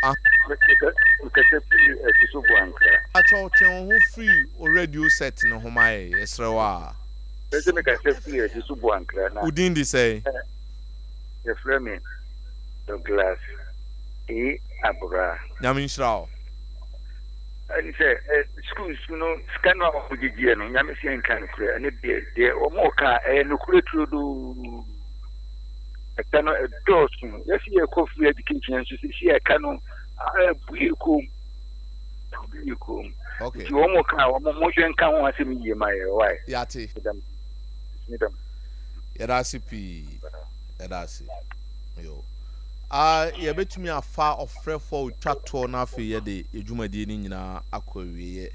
Mekasa firi Asuso Boankra. Mebakyɛ twe wo ho firi o radio set no ho ma yɛ, yɛsrɛ wo a. Mese mekasa firi Asuso Boankra na. Wo din de sɛn? Yɛfrɛ me Douglas A. Abra. Nyame nhyira wo. Ɛne sɛ ɛ schools no sika no a wɔn gyegyeɛ no nyame sɛ nka nokorɛ ɛne deɛ deɛ wɔn ka a ɛyɛ nokorɛ turodoo ɛka no ɛdɔɔso yɛsi yɛkɔ free education nso sisi ɛka no ɛbu yɛ kɔn mu ɛbu yɛ kɔn mu okay nti wɔn ka a wɔn mohwɛ nka ho asɛm yie ma yɛ wae yate medam medam yɛda ase pii yɛda ase yo Ah, yɛbɛtumi afa ɔfrɛfoɔ a ɔtwa toɔ na afei yɛde yɛn dwumadie no nyinaa akɔ awieɛ.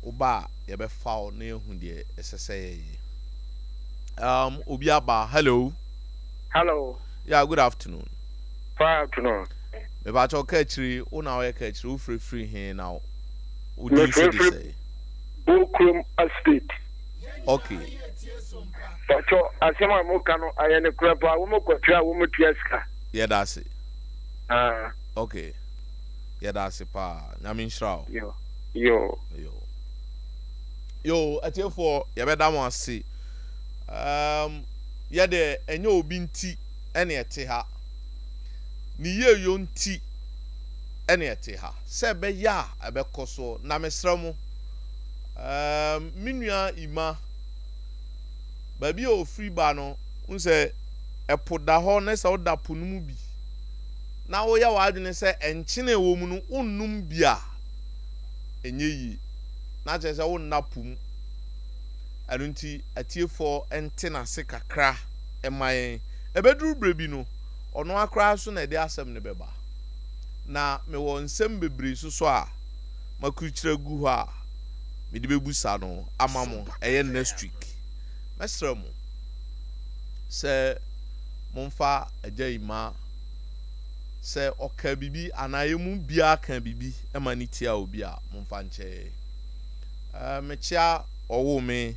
Woba a, yɛbɛfa wo na yɛahu deɛ ɛsɛ sɛ yɛyɛ. Um, obi aba. Hello. Hello. Yeah, good afternoon. Fine afternoon. Mepakyɛ ɔka akyiri, wo na woyɛ ka akyiri, wofirifiri he na wo din nso de sɛe? Bokurom Estate. Okay. Pacho asɛm a mo ka no ayɛ no korɛ paa wɔn kɔ tua wɔn tua sika. Yɛda ase. Ah. Okay. Yɛda ase paa. Nyame nhyira wo. Yo. Yo. Yo. Yo, atiefoɔ yɛbɛda mo ase. Um, yɛde ɛnyɛ obi nti ɛne ɛte ha. Ne yieyɔ nti ɛne ɛte ha. Sɛ ɛbɛyɛ a ɛbɛkɔ soɔ. Na mesrɛ mo, um, me nua Ima, baabi a ɔfiri ba no, wohu sɛ ɛpo da hɔ na sɛ woda po no mu bi na woyɛ w'adwene sɛ nkyene a ɛwɔ mu no wonnom bi a, ɛnyɛ yie. Na kyerɛ sɛ wonna po mu. Ɛno nti atiefoɔ nte n'ase kakra mma yɛn. Ɛbɛduru berɛ bi no, ɔno ara koraa nso na ɛde asɛm no bɛba. Na mewɔ nsɛm bebree nso so a makurukyire agu hɔ a mede bɛbusa no ama mo ɛyɛ next week. Mɛsrɛ mo sɛ momfa Agya Emma sɛ ɔkaa biribi anaa yɛn mu biara kaa biribi ma no tiaa obi a, momfa nkyɛ yɛn. Ɛɛ, mekyea ɔwoo me,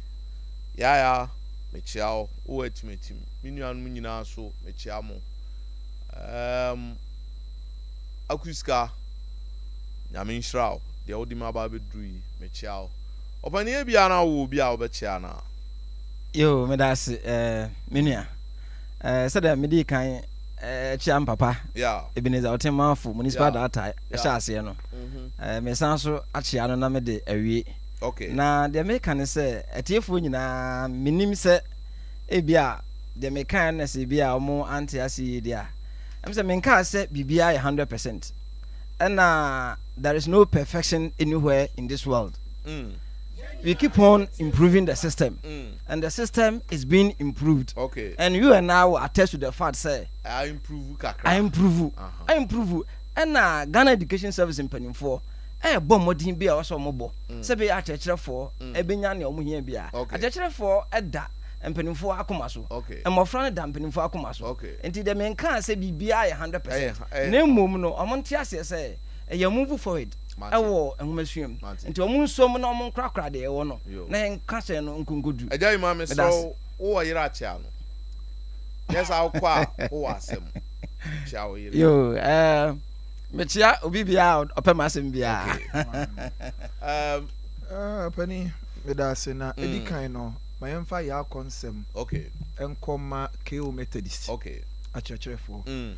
Yaya, mekyea wo, wowɔ atimatim. Me nuanom nyinaa nso, mekyea mo. Ɛɛm, Akuska, Nyame nhyira wo, deɛ wode me aba abɛduru yi, mekyea wo. Ɔpanin ebia na wowɔ obi a wobɛkyea no a? Yoo, meda ase eh, me nua. Eh, sɛdeɛ medii kan eh, kyea me papa Yeah. Ebenezer Ɔtemaafo, Municipal Yeah. Director Yeah. ɛhyɛ aseɛ no. Mhm. Eh, mesan so akyea no na mede awie. Okay. Na deɛ meka ne sɛ, atiefoɔ nyinaa, menim sɛ ebia deɛ mekaeɛ no na sɛ ebia wɔn ante ase yie deɛ a, ɛm sɛ menkaa sɛ biribiara yɛ 100%. Ɛna there is no perfection anywhere in this world. We keep on improving the system, and the system is being improved. Okay. And you and I will attest to the fact sɛ I improve kakra. I improve. Uh-huh. I improve. Ɛna Ghana Education Service mpanimfoɔ ɛrebɔ mmɔden bi a wɔsɛ wɔn bɔ sɛ bɛyɛ akyerɛkyerɛfoɔ ɛbɛnya nea wɔn hia biara. Okay. Akyerɛkyerɛfoɔ ɛda mpanimfoɔ akoma so. Okay. Mmɔfra no da mpanimfoɔ akoma so. Okay. Nti deɛ menkaa sɛ biribiara yɛ 100%. Ɛyɛ- ɛyɛ- Na mmom no wɔn nte aseɛ sɛ ɛyɛ move forward Mate. ɛwɔ nhomasua mu. Mate. Nti wɔn nsom na wɔn nkorakora deɛ ɛwɔ no Yo. na yɛnka hyɛn no nkonkodu. Agya yi ma mesrɛ Meda ase. wo, wowɔ yere akyea no. Nyɛ saa wokɔ a wowɔ asɛm. Kyea wo yere. Yo, eh, mekyea obi biara a ɔpɛ m'asɛm biara. Okay. Um, Ah, pani, meda ase na edi kan no, ma yɛmfa yɛn akɔ nsɛm okay. nkɔ ma KO Methodist Okay. akyerɛkyerɛfoɔ. Mm.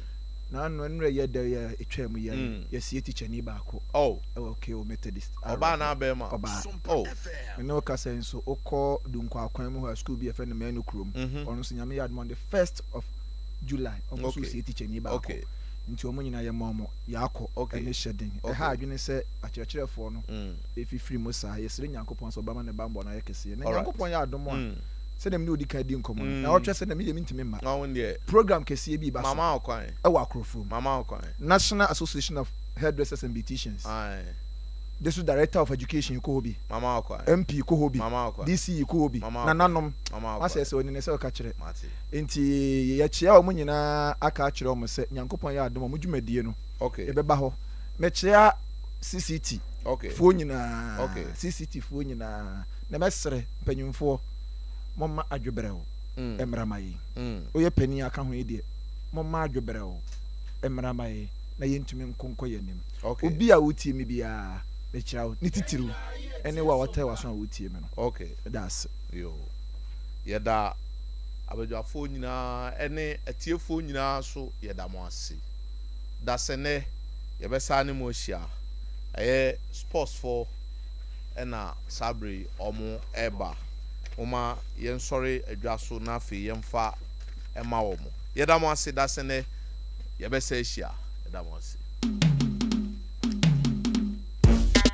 Na ano nnura yɛ da yɛ etwa mu yɛ yɛsie tikyani baako Oh. ɛwɔ KO Methodist. Ɔbaa na abɛɛma. Ɔbaa. Oh. Me ne wo kasa yi nso wokɔ Dunkwa akwan mu hɔ a school bi yɛfrɛ no Manu kurom. Ɔno nso Nyame yɛ adom on the first of July ɔmo nso sie tikyani baako. Nti ɔmo nyinaa yɛma ɔmo yɛakɔ ɛne hyɛ den. Ɛha adwene sɛ akyerɛkyerɛfoɔ no efifiri mu saa. Yɛsrɛ Nyankopɔn sɛ ɔbɛma ne bammɔ no ayɛ kɛseɛ. Na Nyankopɔn yɛ adom a sɛdeɛ me ne odi kan di nkɔmmɔ no, na ɔtwɛ sɛ na me deɛ mentumi mma. Na wo deɛ. Program kɛseɛ bi ba so Mama wo kwan. ɛwɔ Akorofrom. Mama wo kwan. National Association of Hairdressers and Beauticians. Aye. District Director of Education kɔ hɔ bi. Mama wo kwan. MP kɔ hɔ bi. Mama wo kwan. DCE kɔ hɔ bi. Mama wo kwan. Nananom. Mama wo kwan. Masɛ sɛ ɔni ne sɛ ɔka kyerɛ. Mate. Nti yɛkyea wɔn nyinaa aka akyerɛ wɔn sɛ Nyankopɔn yɛ adom a wɔn dwumadie no Okay. yɛbɛba hɔ. Mekyea CCT Okay. foɔ nyinaa. Okay. CCT foɔ nyinaa. Na mɛsrɛ mpanyinfoɔ momma adwobrɛw mmra ma yɛn. Woyɛ panin aka ho yi deɛ, momma adwobrɛw mmra ma yɛn na yɛntumi nko nkɔ yɛn anim. Okay. Obi a wotie me biara, mekyerɛ wo, ne titiriw ne wo a wɔtɛe w'aso a wotie me no. Okay. Meda ase. Yo. Yɛda abadwafoɔ nyinaa ne atiefoɔ nyinaa so yɛda mo ase. Dasɛnnɛ yɛbɛsan ne mo ahyia. Ɛyɛ sports foɔ ɛna saa bere yi wɔn ɛreba. Momma yɛnsɔre adwa so na afei yɛmfa ɛma wɔn. Yɛda mo ase dasɛnɛ yɛbɛsa ahyia. Yɛda mo ase.